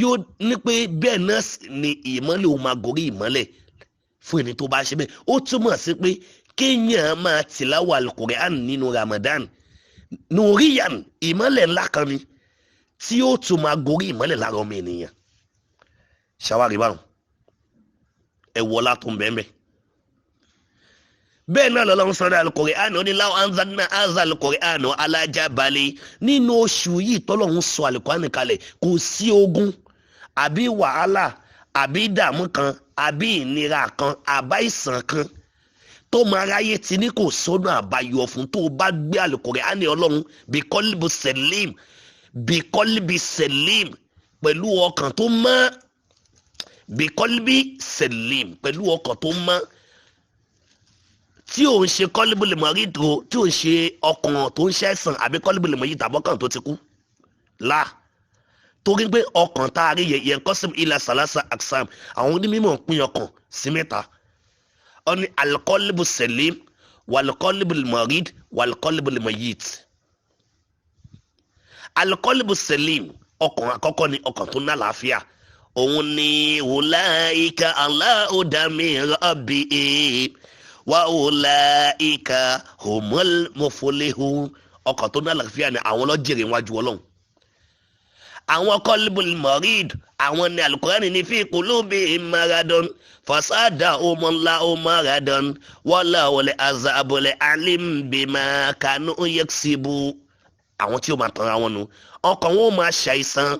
yóò ní pé bẹ́ẹ̀ náà ni ìmọ́lẹ̀ òun máa gorí ìmọ́lẹ̀ fún ẹni tó bá ṣe bẹ́ẹ̀. Ó túmọ̀ sí pé kéèyàn máa tìláwà Al-Qur'an nínú Ramadan, nùríyàn, ìmọ́lẹ̀ ńlá kan ni tí ó tún máa gorí ìmọ́lẹ̀ lára ọmọ ènìyàn. Ṣàwárí báwọn, ẹ wọlá tó ń bẹ́ẹ̀ bẹ́ẹ̀. Bẹ́ẹ̀ náà lọ́lọ́run sọ̀rọ̀ Al-Qur'an, ó ní law anzalna hadha al-Qur'ana ala jabali. Nínú oṣù yìí tọ́lọ́run sọ Al-Qur'an kalẹ̀, kò sí ogun àbí wàhálà àbí ìdààmú kan àbí ìnira kan àbá ìsàn kan tó máa ráyé tí ní kò sọ́nà àbáyọ fún tó bá gbé Al-Qur'an Ọlọ́run bí qalbi salim, bí qalbi salim, pẹ̀lú ọkàn tó mọ́, bí qalbi salim, pẹ̀lú ọkàn tó mọ́, tí ò ń ṣe kọ́líbùlì mọ́rí dúró, tí ò ń ṣe ọkàn tó ń ṣẹ̀sán àbí kọ́líbùlì mọ́yì tàbọ́kàn tó ti kú la. Torí pé ọkàn tá a rí yẹn kọ́sìm ilà sàlásà aksam, àwọn onímọ̀ pín ọkàn sí mẹ́ta. Ó ní alikọ́líbù sẹ̀lím, wàlíkọ́líbù mọ́ríd, wàlíkọ́líbù mọ́yìt. Alikọ́líbù sẹ̀lím, ọkàn àkọ́kọ́ ni ọkàn tó ní àlàáfíà. Òun ni wùláìka aláhùdámì rọ́bì wa ulaika humul muflihun. Ọkàn tó ní àlàáfíà ni àwọn ló jèrè wájú Ọlọ́run. Àwọn qalbul marid, àwọn ní Al-Qur'ani ní fi qulubihim maradun fasadahumullahu maradan walahul azabul alim bima kanu yaksibu. Àwọn tí ó máa tanra wọn nu, ọkàn wọn ó máa ṣàìsàn,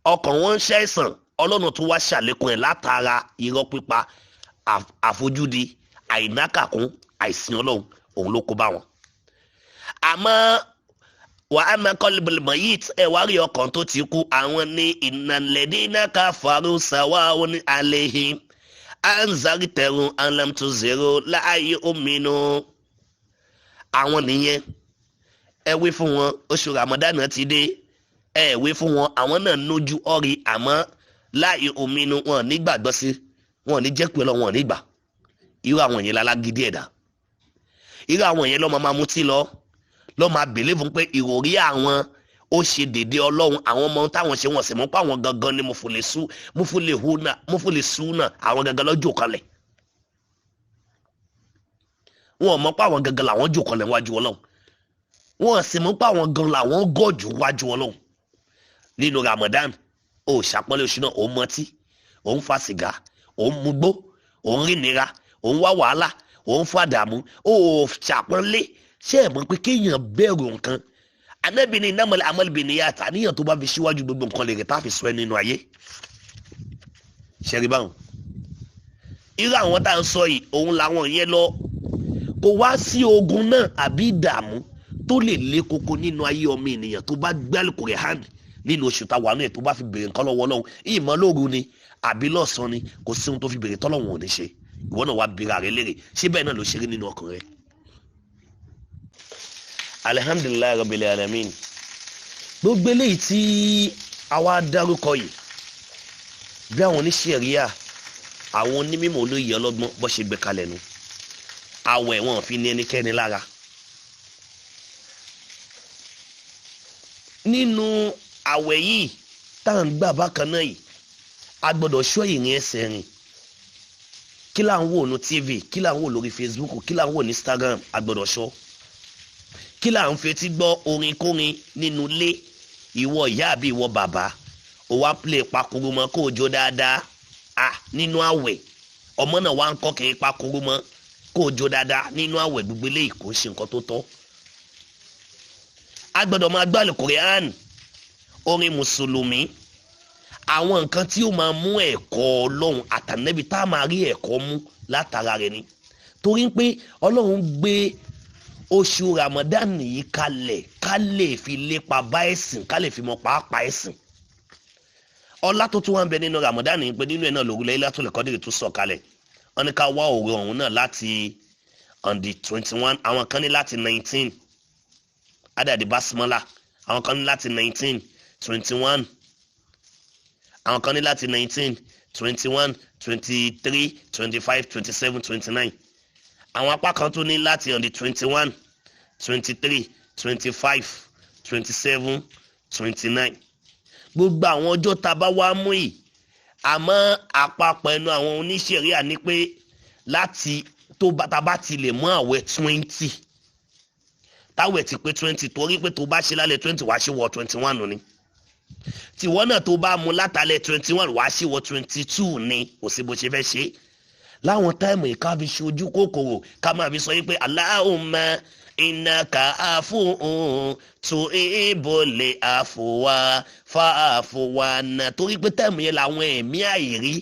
ọkàn wọn ń ṣàìsàn. Ọlọ́run tó wá ṣàlékún ẹ̀ látara irọ́ pípa, àfojúdi, àìnákàkún, àìsìn Ọlọ́run, òun ló kó bá wọn. Àmọ́ wà á máa qalbul mayyit, ẹ̀ wá rí ọkàn tó ti kú, àwọn ní innal ladina kafaru sawa'un alayhim anzartahum am lam tunzirhum la yu'minun. Àwọn nìyẹn, ẹ wí fún wọn, oṣù Ramadan ti dé, ẹ wí fún wọn, àwọn náà nójú ọ̀rí, àmọ́ la yu'minun, wọn nígbàgbọ́ sí, wọn ní jẹ́ pé lọ, wọn nígbà. Irú àwọn yẹn lálágídí ẹ̀dá, irú àwọn yẹn lọ́mọ máa mutí lọ, lọ́ máa bèlè fún pé ìròrí àwọn ó ṣe dédé Ọlọ́run, àwọn ọmọ táwọn ṣe wọ́n sì mú pa àwọn gangan ni mufule súnà, àwọn gangan lọ́jọ́ kalẹ̀. Wọn ò mọ̀ pé àwọn gangan làwọn jò kalẹ̀ wájú Ọlọ́run, wọn sì mú pa àwọn gan làwọn gọ̀jù wájú Ọlọ́run. Nínú Ramadan, ó ṣàpọ́nlé oṣù náà, ó mọtí, ó ń fa sìgá, ó ń mugbó, ó ń rìnira, ó ń wá wàhálà, ó ń fàdàmú, ó ṣàpọ́nlé. Ṣé ẹ mọ̀ pé kéèyàn bẹ̀rù nǹkan? Ànábì ní innamal a'malu binniyat, àníyàn tó bá fi síwájú gbogbo nǹkan lè rè tá a fi sọ ẹ nínú ayé. Ṣẹ́rí báwọn? Irú àwọn tá à ń sọ yìí, òun làwọn yẹn lọ. Kò wá sí ogun náà àbí ìdààmú tó lè lé koko nínú ayé ọmọ ènìyàn tó bá gbé Al-Qur'an nínú oṣù táwa náà, tó bá fi bèrè nǹkan lọ́wọ́ Ọlọ́run, ìmọ̀ lóru ni àbí lọ́sàn-án ni, kò sí ohun tó fi bèrè tọ́lọ́run ò ní ṣe. Ìwọ náà wá bèrè àrẹ lérè, ṣé bẹ́ẹ̀ náà ló ṣe rí nínú ọkàn rẹ? Alhamdulillahi rabbil alamin. Gbogbo eléyìí tí àwa dárúkọ yìí, bí àwọn oníṣẹ̀ríà, àwọn onímọ̀ olóyè ọlọ́gbọ́n bó ṣe gbé kalẹ̀ nu, àwẹ̀ wọn fi ní ẹnikẹ́ni lára. Nínú àwẹ̀ yìí tá à ń gbà bákan náà yìí, a gbọ́dọ̀ ṣọ́ ìrìn ẹsẹ̀ rìn. Kí là ń wò ní TV, kí là ń wò lórí Facebook, kí là ń wò ní Instagram, a gbọ́dọ̀ ṣọ́. Kí là ń fetí gbọ́ orin kórin nínú ilé, ìwọ ìyá àbí ìwọ bàbá, ó wá play pakuru mọ́ kó o jó dáadáa nínú àwẹ̀. Ọmọ náà wá ń kọ́ kiri pakuru mọ́ kó o jó dáadáa nínú àwẹ̀. Gbogbo eléyìí kò ṣe nǹkan tó tọ́. A gbọ́dọ̀ máa gbọ́ Al-Qur'an, orin mùsùlùmí, àwọn nǹkan tí ó máa mú ẹ̀kọ́ Ọlọ́run àtànẹ́bí tá a máa rí ẹ̀kọ́ mú látara rẹ̀ ni. Torí pé Ọlọ́run gbé oṣù Ramadan yìí kalẹ̀ ká lè fi lépa bá ẹ̀sìn, ká lè fi mọ pàápàá ẹ̀sìn. Ọlá tó tún wá ń bẹ nínú Ramadan yìí pé nínú ẹ̀ náà lóru Laylatul Qadr tó sọ̀ kalẹ̀. Wọ́n ní ká wá òru ọ̀hún náà láti on the 21, àwọn kan ní láti 19, adàdí basmala, àwọn kan ní láti 19, 21, àwọn kan ní láti 19, 21, 23, 25, 27, 29. Àwọn apá kan tún ní láti on the 21, 23, 25, 27, 29. Gbogbo àwọn ọjọ́ tá a bá wá mú yìí, àmọ́ àpapọ̀ ẹnu àwọn oníṣẹ̀ríà ní pé láti tó tá a bá ti lè mú àwẹ̀ 20, táwẹ̀ ti pé 20, torí pé tó bá ṣe lálẹ́ 20 wàá ṣe wọ 21 ni. Tìwọ́ náà tó bá mú látàlẹ́ 21 wàá ṣe wọ 22 ni. Kò sí bó ṣe fẹ́ ṣe. Láwọn táìmù yìí ká fi ṣojú kòkòrò, ká máa fi sọ yìí pé Allahumma innaka afuwwun tuhibbul afwa fa'fu anna. Torí pé táìmù yẹn làwọn ẹ̀mí àìrí,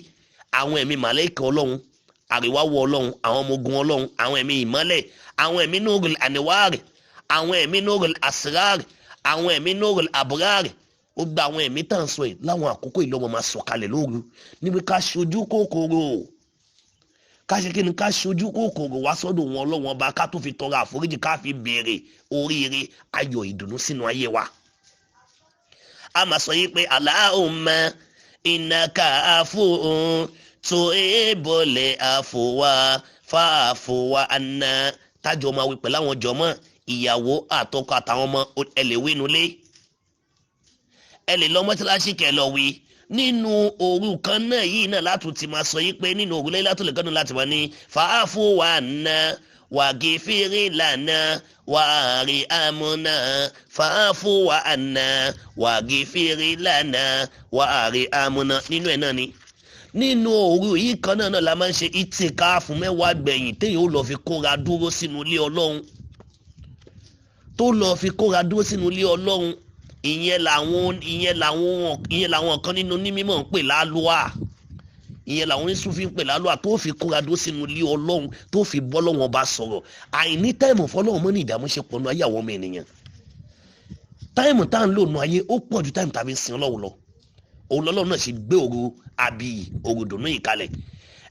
àwọn ẹ̀mí màlẹ́kà Ọlọ́run, àríwáwọ̀ Ọlọ́run, àwọn ọmọ ogun Ọlọ́run, àwọn ẹ̀mí ìmọ́lẹ̀, àwọn ẹ̀mí nurul anwar, àwọn ẹ̀mí nurul asrar, àwọn ẹ̀mí nurul abrar, ó gba àwọn ẹ̀mí tá à ń sọ yìí láwọn àkókò ìlọ́mọ máa sọ̀kalẹ̀ lóru níbi ká ṣojú kòkòrò, ká ṣe kí ni, ká ṣojú kòkòrò wá sọ́dọ̀ wọn Ọlọ́run ọba, ká tó fi tọrọ àforíjì, ká fi béèrè oríire ayọ̀ ìdùnnú sínú ayé wa. A máa sọ yìí pé Allahumma innaka afuwwun tuhibbul afwa fa'fu anna. Tájọ máa wí pẹ̀lú àwọn jọmọ́, ìyàwó àtọkọ àtàwọn ọmọ, ẹ lè wí nulẹ̀, ẹ lè lọ mọ́tíláṣí kẹ lọ wí. Nínú òru kan náà yìí náà látún ti máa sọ yìí pé nínú òru Laylatul Qadr láti wà ní fàáfù wà ná wàgìfìrì lànà wàárí àmúnà, fàáfù wà ná wàgìfìrì lànà wàárí àmúnà. Nínú ẹ̀ náà ni nínú òru yìí kan náà la máa ń ṣe ìtìkáàfù 10 gbẹ̀yìn téèyàn ó lọ fi kóra dúró sínú ilé Ọlọ́run, tó lọ fi kóra dúró sínú ilé Ọlọ́run. Ìyẹn làwọn kan nínú onímọ̀ ń pè lálùá, ìyẹn làwọn oníṣúfì ń pè lálùá, tó fi kóra dúró sínú ilé Ọlọ́run, tó fi bọ́ lọ́wọ́n bá sọ̀rọ̀. Àìní táìmù fọlọ́run mọ́ ní ìdààmú ṣe pọ̀ nù ayé àwọn ọmọ ènìyàn. Táìmù tá à ń lò nù ayé ó pọ̀ ju táìmù tàbí sin Ọlọ́run lọ. Òun lọ́lọ́run náà ṣe gbé òru àbí òru dùnú yìí kalẹ̀.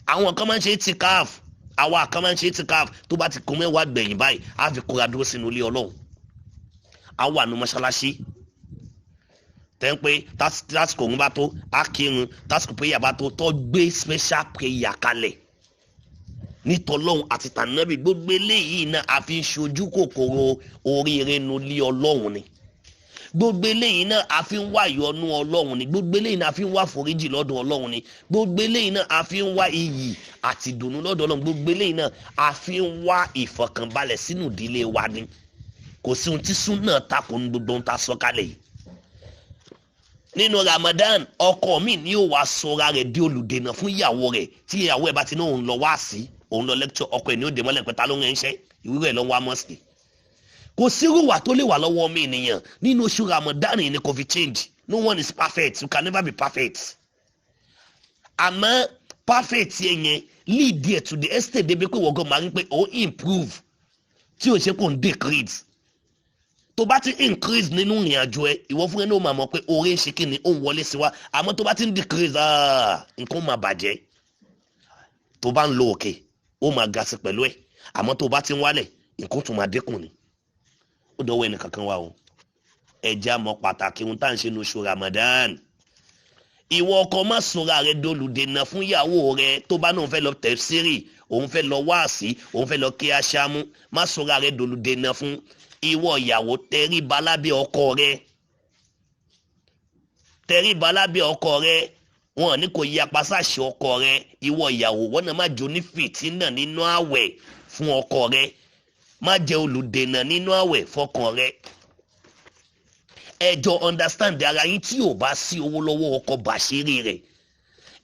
Àwọn kan máa ń ṣe tìkáàf, àwa kan máa ń ṣe tìkáàf. Tó bá ti kún 10 gbẹ̀yìn báyìí, á fi kóra dúró sínú ilé Ọlọ́run, á wà nù mọ́ṣáláṣí. Tẹ́ ń pé tásìkò òun bá tó, á kírun, tásìkò prayer bá tó, tó gbé special prayer kalẹ̀ nítọ́lọ́hun àti tànàbí. Gbogbo eléyìí náà a fi ń ṣojú kòkòrò oríire nu ilé Ọlọ́run ni. Gbogbo eléyìí náà a fi ń wá ìyọ́nú Ọlọ́run ni. Gbogbo eléyìí náà a fi ń wá foríjì lọ́dọ̀ Ọlọ́run ni. Gbogbo eléyìí náà a fi ń wá iyì àti ìdùnnú lọ́dọ̀ Ọlọ́run. Gbogbo eléyìí náà a fi ń wá ìfọ̀kànbalẹ̀ sínú ìdílé wa ni. Kò sí ohun tí súnà takò ní gbogbo ohun tá a sọ kalẹ̀ yìí. Nínú Ramadan, ọkọ mi ni yóò wá sọra rẹ̀ di olùdènà fún ìyàwó rẹ̀. Tí ìyàwó ẹ̀ bá ti ní òun lọ wá sí, òun lọ lecture, ọkọ ẹ̀ ní ó dè mọ́lẹ̀ pé ta ló ń ránṣẹ́, ìwúrọ̀ ẹ̀ ló ń wá mọ́sìkì. Kò sírú wà tó lè wà lọ́wọ́ ọmọ ènìyàn nínú oṣù Ramadan ni kò fi change. No one is perfect, you can never be perfect. Àmọ́ perfect yẹn lead there to the extent débi pé wọ́n gan máa ń pé ó improve, tí o ṣe kò ń decrease. Tó bá ti increase nínú ìrìn àjò ẹ, ìwọ fún ẹ ní o máa mọ̀ pé oore ń ṣe kí ni, ó ń wọlé sí wa. Àmọ́ tó bá ti ń decrease, nǹkan ó máa bàjẹ́. Tó bá ń lo òkè, ó máa ga sí pẹ̀lú ẹ̀. Àmọ́ tó bá ti ń wálẹ̀, nǹkan tún máa dínkù ni. Ó dọ̀wọ́ ẹnì kankan wa o. Ẹ jẹ́ á mọ̀ pàtàkì ohun tá à ń ṣe ní oṣù Ramadan. Ìwọ ọkọ, má sọra rẹ dolùdènà fún ìyàwó rẹ. Tó bá náà fẹ́ lọ tẹ̀sírì, òun fẹ́ lọ wáàsí, òun fẹ́ lọ kí aṣáámú, má sọra rẹ dolùdènà fún. Ìwọ ìyàwó, tẹríba lábẹ́ ọkọ rẹ, tẹríba lábẹ́ ọkọ rẹ. Wọn ní kò yapa sáṣẹ ọkọ rẹ. Ìwọ ìyàwó, wọn náà má jẹ́ onífìtínà nínú àwẹ̀ fún ọkọ rẹ, má jẹ́ olùdènà nínú àwẹ̀ fọkàn rẹ. Ẹ jọ understand ara yín. Tí ò bá sí owó lọ́wọ́ ọkọ, bàṣírí rẹ̀.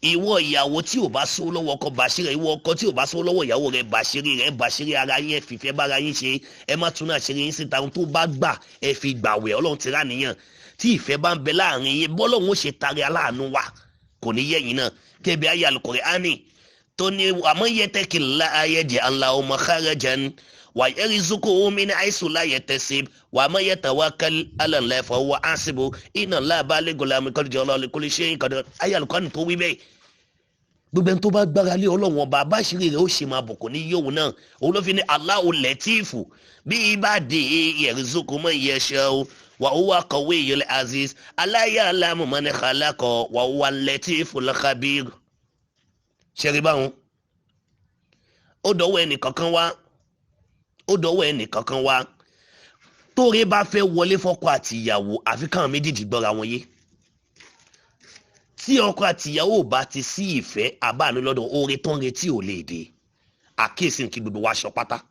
Ìwọ ìyàwó, tí ò bá sówó lọ́wọ́ ọkọ, bàṣírí rẹ̀. Ìwọ ọkọ, tí ò bá sówó lọ́wọ́ ìyàwó rẹ̀, bàṣírí rẹ̀. Bàṣírí ara yín, ẹ fìfẹ́ bára yín ṣe, ẹ má tún náà ṣeré yín síta. Ohun tó bá gbà, ẹ fi gbàwẹ̀. Ọlọ́run ti rà níyàn. Tí ìfẹ́ bá ń bẹ láàrin yín, bọ́lọ́run ó ṣe tari aláàánú wa kò ní yẹ̀yìn náà. Kébì ayé Al-Qur'ani tó ní àmọ́ yattaqillaha yaj'al lahu makhrajan wa yarzuqhu min haythu la yahtasib wa man yatawakkal 'ala Allahi fa huwa hasbuh inna Allaha balighun amrihi qad ja'ala li kulli shay'in qadara. Ayé Al-Qur'ani tó wí bẹ́ẹ̀, gbogbo ẹni tó bá gbára lé Ọlọ́run ọba, báṣírí rẹ̀ ó ṣe máa bọ̀, kò ní yóò náà. Òun ló fi ní Allahu latifu bí ibadihi yarzuqu man yasha'u wa huwa qawiyyul aziz ala ya'lamu man khalaqa wa huwa latiful khabir. Ṣẹ́rí báwọn, ó dọ̀wọ́ ẹnì kankan wá, ó dọ̀wọ́ ẹnì kankan wá. Tóore bá fẹ́ wọlé fọ́kọ àti ìyàwó, àfi káwọn méjèèjì gbọ́ra wọn yé. Tí ọkọ àti ìyàwó bá ti sí ìfẹ́ àbáàánú lọ́dọ̀, oore tó ń retí ò lè dé. Àkíyèsí kí gbogbo wa aṣọ pátá.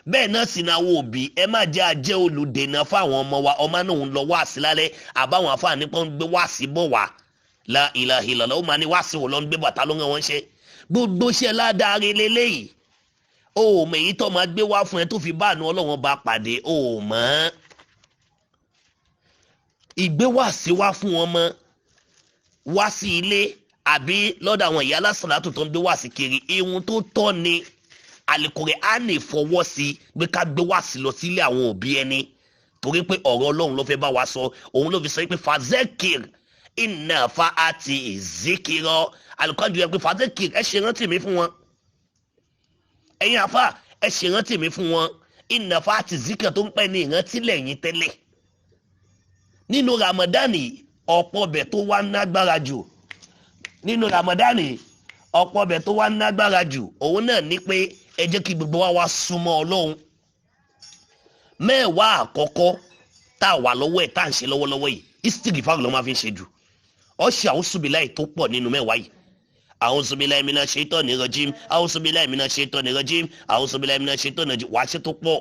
Bẹ́ẹ̀ náà sì náà, wo òbí, ẹ má jẹ́ ajẹ́ olùdènà fáwọn ọmọ wa. Ọmọ náà ń lọ wáàsí lálẹ́, àbáwọn afáàní pọ́n ń gbé wáàsí bọ̀ wá. La ilaha illallah. Ó máa ní wáàsí wò ló ń gbé bàtà ló ń rán wọn ṣe. Gbogbo iṣẹ́ ládàá lélẹ́yìí, o ò mọ̀ èyí tó máa gbé wá fún ẹ tó fi bá àánú Ọlọ́run bá pàdé. O ò mọ̀ ìgbéwàsí wá fún wọn mọ́ wá sí ilé àbí lọ́dọ̀ àwọn ìyá alásàlátù tó ń gbé wá sí kiri. Ihun tó tọ́ ni Àlùkùránì á lè fọwọ́ sí pé ká gbé wá sí lọ sílé àwọn òbí ẹni, torí pé ọ̀rọ̀ Ọlọ́run ló fẹ́ bá wa sọ. Òun ló fi sọ pé fazekir iná fa àti ìzíkirọ. Àlùkùránì yẹ pé fazekir, ẹ ṣe rántí mi fún wọn. Ẹ̀yin àfa, ẹ ṣe rántí mi fún wọn. Iná fa àti ìzíkirọ tó ń pẹ́ ní ìrántí lẹ́yìn tẹ́lẹ̀. Nínú Ramadani, ọ̀pọ̀ ọbẹ̀ tó wá nágbára jù nínú Ramadani, ọ̀pọ̀ ọbẹ̀ tó wá nágbára jù, òun náà ní pé ẹ jẹ́ kí gbogbo wa wá súnmọ́ Ọlọ́run. 10 àkọ́kọ́ tá a wà lọ́wọ́ ẹ̀, tá à ń ṣe lọ́wọ́lọ́wọ́ yìí, istighfar ló máa fi ń ṣe jù. Ó ṣe a'udhu billahi tó pọ̀ nínú mẹ́wàá yìí. A'udhu billahi minash shaitani rajim, a'udhu billahi minash shaitani rajim, a'udhu billahi minash shaitani rajim, wàá ṣe tó pọ̀.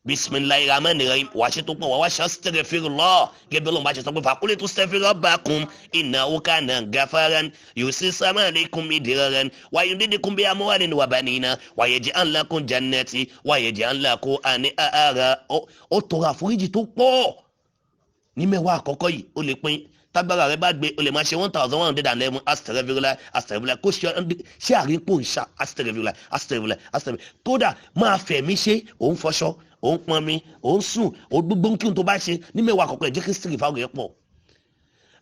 Bisimilayi rahman rahim, wàá ṣe tó pọ̀. Wàá wá ṣe astaghfirullah gẹ́gẹ́ bí Ọlọ́run bá ṣe sọ pé faqultu astaghfiru rabbakum innahu kana ghafaran yursilis samaa alaykum midraran wa yumdidukum bi amwalin wa banina wa yaj'al lakum jannati wa yaj'al lakum anhara. Ó tọrọ àforíjì tó pọ̀ ní mẹ́wàá àkọ́kọ́ yìí. Ó lè pín tágbára rẹ bá gbé, o lè máa ṣe 1111 astaghfirullah astaghfirullah, kó ṣe àrípò ń ṣá astaghfirullah astaghfirullah astaghfirullah. Kódà máa fẹ̀mí ṣe, òun fọṣọ, òun pọnmi, òun sùn, òun gbogbo kí n tó bá ṣe ní mẹ́wàá àkọ́kọ́ ẹ̀ jẹ́ kí sírì fáwọn yẹn pọ̀.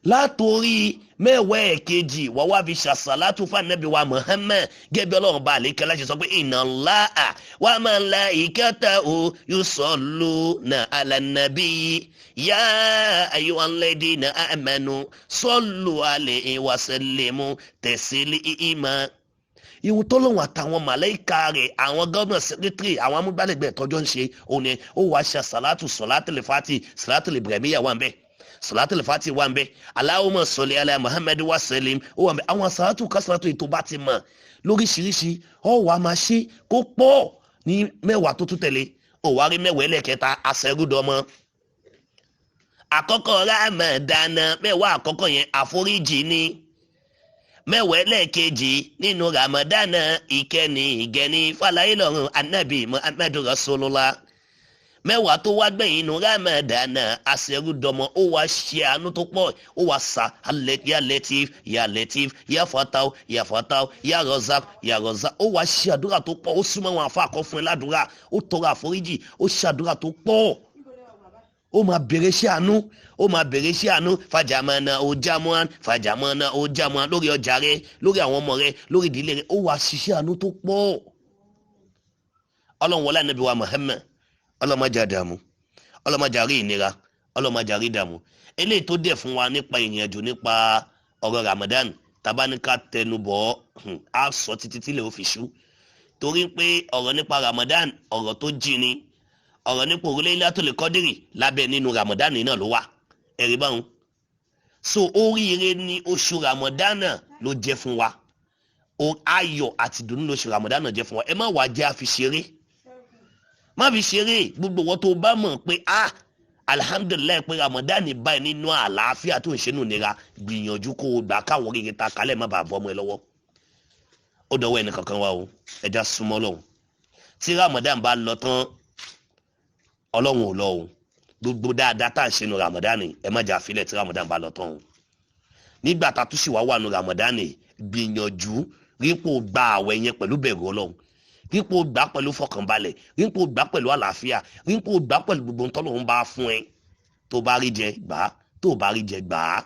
Látòrí mẹ́wàá ẹ̀kejì wà wá fi ṣàṣàlátù fún wa Muhammad gẹ́gẹ́ bí Ọlọ́run bá àlékẹ́ láti sọ pé inna Allaha wa malaikatahu yusalluna ala nabi ya ayyuhalladhina amanu sallu alayhi wa sallimu taslima. Ìwọ tọ́lọ́hún àtàwọn màláìka rẹ̀, àwọn gọ́vnà, sẹ́kítírì, àwọn amúgbálẹ́gbẹ̀ẹ́ tọ́jọ́ ń ṣe òun ni ó wàá ṣe sàlátù, sọ̀látìlì fati, sàlátìlì ibrahimiyya wà ń bẹ́ẹ̀, sàlátìlì fati wà ń bẹ, Allahumma salli ala Muhammad wa sallim ó wà ń bẹ. Àwọn sàlátù kásàlátù ètò bá ti mọ̀ lóríṣiríṣi ó wà máa ṣe kó pọ̀ ní mẹ́wàá tó tún tẹ̀lé. Ó wá rí mẹ́wàá ẹlẹ́kẹta àṣẹrúdọmọ àkọ́kọ́ Ramadana, mẹ́wàá àkọ́kọ́ yẹn àforíjì ni. Mẹ́wàá ẹlẹ́kejì nínú Ramadana ìkẹni ìgẹni fàlàyé lọ́rùn anabi Muhammadu Rasulullah. Mẹ́wàá tó wá gbẹ̀yìn inú Ramadana àṣẹrúdọmọ, ó wá ṣe àánú tó pọ̀, ó wá sa ya Latif ya Latif ya Fatah ya Fatah ya Razak ya Razak, ó wá ṣe àdúrà tó pọ̀. Ó súnmọ́ àwọn afọ àkọ́fún ẹ ládùúrà, ó tọrọ àforíjì, ó ṣe àdúrà tó pọ̀, ó máa bèrè ṣe àánú, ó máa bèrè ṣe àánú. Fàjàmọ́nà ó jámọ́n, fàjàmọ́nà ó jámọ́n lórí ọjà rẹ, lórí àwọn ọmọ rẹ, lórí ìdílé rẹ, ó wá ṣiṣẹ́ àánú tó pọ̀. Ọlọ́run wọlé ànábì wa Muhammad, ọlọ́mọdé àdàmú, ọlọ́mọdé àrí ìnira, ọlọ́mọdé àrí ìdààmú. Eléyìí tó dẹ̀ fún wa nípa ìrìnàjò nípa ọ̀rọ̀ Ramadan tabaníkà tẹnubọ̀ á sọ títí tí lè ó fi ṣú, torí pé ọ̀rọ̀ nípa Ramadan ọ̀rọ̀ tó jìn ni. Ọ̀rọ̀ nípa òrùlé Lailatul Qadri lábẹ́ nínú Ramadan náà ló wà, ẹ̀rí báwọn. So oríire ni oṣù Ramadan ló jẹ́ fún wa, ayọ̀ àti ìdùnnú lóṣù Ramadan jẹ́ fún wa. Ẹ má wàá jẹ́ àfi ṣeré, má fi ṣeré. Gbogbo wọn tó bá mọ̀ pé ah alhamdulilayi pé Ramadan báyìí nínú àlàáfíà tó ń ṣe nù nira, gbìyànjú kó o gbà káwọn oríire ta kálẹ̀ má bàa bọ́ ọmọ ẹ lọ́wọ́. Ó dọwọ́ ẹnì kankan wa o, ẹja súnmọ́ lọ́hùn. Tí Ramadan bá lọ tán, Ọlọ́run ò lọ o. Gbogbo dáadáa tá à ń ṣe nu Ramadan ẹ má jà fílẹ̀ tí Ramadan bá lọ tán o. Nígbà tá a tún sì wá wà nu Ramadan, gbìyànjú rípò gba àwẹ̀ yẹn pẹ̀lú bẹ̀rù Ọlọ́run, rípò gbà pẹ̀lú fọkànbalẹ̀, rípò gbà pẹ̀lú àlàáfíà, rípò gbà pẹ̀lú gbogbo ntọ́lọ́run bá fún ẹ. Tó bá rí jẹ gbà á, tó bá rí jẹ gbà á.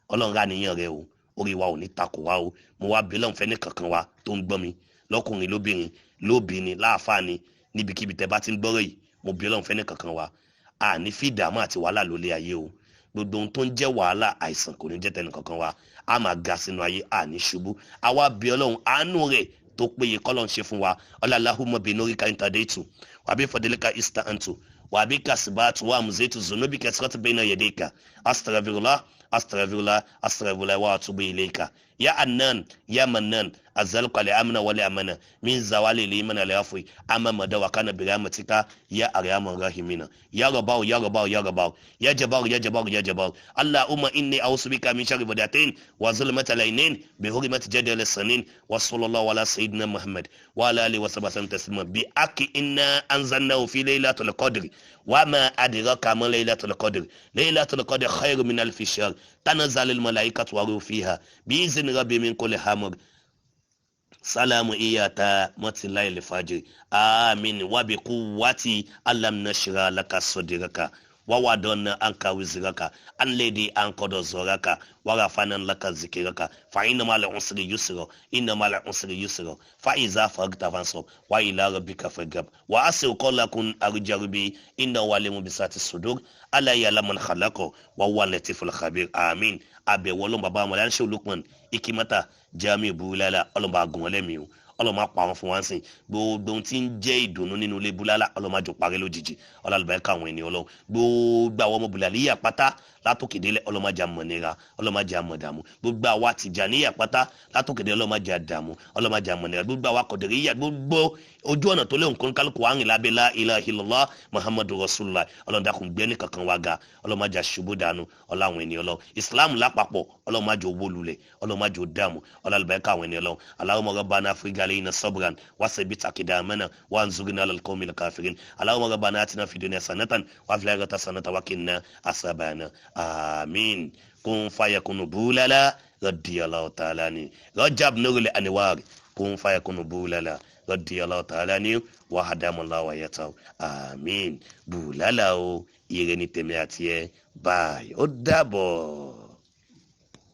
Ọlọ́run rà níyàn rẹ o, orí wa ò ní takò wa o. Mo wá bí Ọlọ́run fẹ́ ní kankan wa tó ń gbọ́ mi, lọ́kùnrin lóbìnrin, lóbìnrin láàfáà ni, níbikíbi tẹ́ bá ti ń gbọ́rọ̀ yìí, mo bí Ọlọ́run fẹ́ ní kankan wa. A ní fi ìdààmú àti wàhálà lólé ayé o. Gbogbo ohun tó ń jẹ́ wàhálà àìsàn kò ní jẹ́ tẹnu kankan wa. A máa ga sínú ayé, a ní ṣubú. Àwa bí Ọlọ́run àánú rẹ̀ tó péye kọ́lọ́n ṣe fún wa. Ọlọ́láhùnmọ́ bínúrí ká intadétu wàbí fọdílẹ́ka istantu wàbí kàṣíbàtú wà mùsẹ̀tù zunubi kẹsìkọ́tù bẹ́ẹ̀ náà yẹ̀dẹ́ka astaghfirullah astaghfirullah astaghfirullah wa atubu ilayka ya annan ya mannan azalqa li amna wa li amana min zawali li imana li afwi amma madawa kana bi rahmatika ya arhamar rahimina ya rabbaw ya rabbaw ya rabbaw ya jabbar ya jabbar ya jabbar allahumma inni a'udhu bika min sharri badatin wa zulmati al-ainin bi hurmati jadal as-sanin wa sallallahu ala sayyidina muhammad wa ala alihi wa sahbihi taslima bi aki inna anzalnahu fi laylatil qadri wa ma adraka ma laylatul qadri laylatul qadri khayrun min alfi shahr tanazzalul malaikatu wa ruhu fiha bi izni rabbi min kulli amr salamu iyata mọ́tìláì lè amin wabi quwwati alam nashra laka sadraka wa wadana anka wizraka alladhi anqada zoraka wa rafa'na laka zikraka fa inna ma'al usri yusra inna ma'al usri yusra fa iza faragta fansab wa ila rabbika farghab wa asir qawlakum arjarubi inna walimu bisati sudur ala ya'lamu man khalaqa wa huwa latiful khabir amin. Àbẹ̀wò Ọlọ́run bàbá Mọ̀lánà Shehu Lukman Ikimata Jamiu Bulala, Ọlọ́run bá gùn wọ́n lẹ́mìí o, Ọlọ́run máa pa àwọn fún wa ń sìn. Gbogbo ohun tí ń jẹ́ ìdùnnú nínú ilé Bulala, Ọlọ́run máa jọ parí lójijì. Ọlọ́run àlùbáríkà àwọn ènìyàn Ọlọ́run. Gbogbo àwọn ọmọ Bulaliya pátá Látòkèdélẹ̀, ọlọ́mọdé àmọ̀nira, ọlọ́mọdé àmọ̀dàmú. Gbogbo àwa Tìjàníyà pátá látòkèdélẹ̀, ọlọ́mọdé àdàmú, ọlọ́mọdé àmọ̀nira. Gbogbo àwa Kọ̀dìríyà, gbogbo ojú ọ̀nà tó léwu kálukú wa rìn lábẹ́ la ilaha illallah Muhammadu Rasulullah, Ọlọ́run dákun gbé ní kankan wa ga, ọlọ́mọdé àṣubú dànù. Ọláwọn ènìyàn lọ Islam lápapọ̀, ọlọ́mọdé owó lulẹ̀, ọlọ́mọdé ó dààmú, ọlọ́lùbẹ́ká àwọn ènìyàn lọ. Allahumma rabbana afrigh alayna sabran wasabbit aqdamana wanzurna alal qawmil kafirin. Allahumma rabbana atina fid dunya hasanatan wa fil akhirati hasanatan wa qina azaban. Amin. Kun fayakunu bulala radiyallahu ta'ala ni Rajab Nurul Anwar. Kun fayakunu bulala radiyallahu ta'ala ni wa hadamallahu wa yataw. Amin. Bulala o, ire ni tèmi àti ẹ. Báyìí, ó dàbọ̀.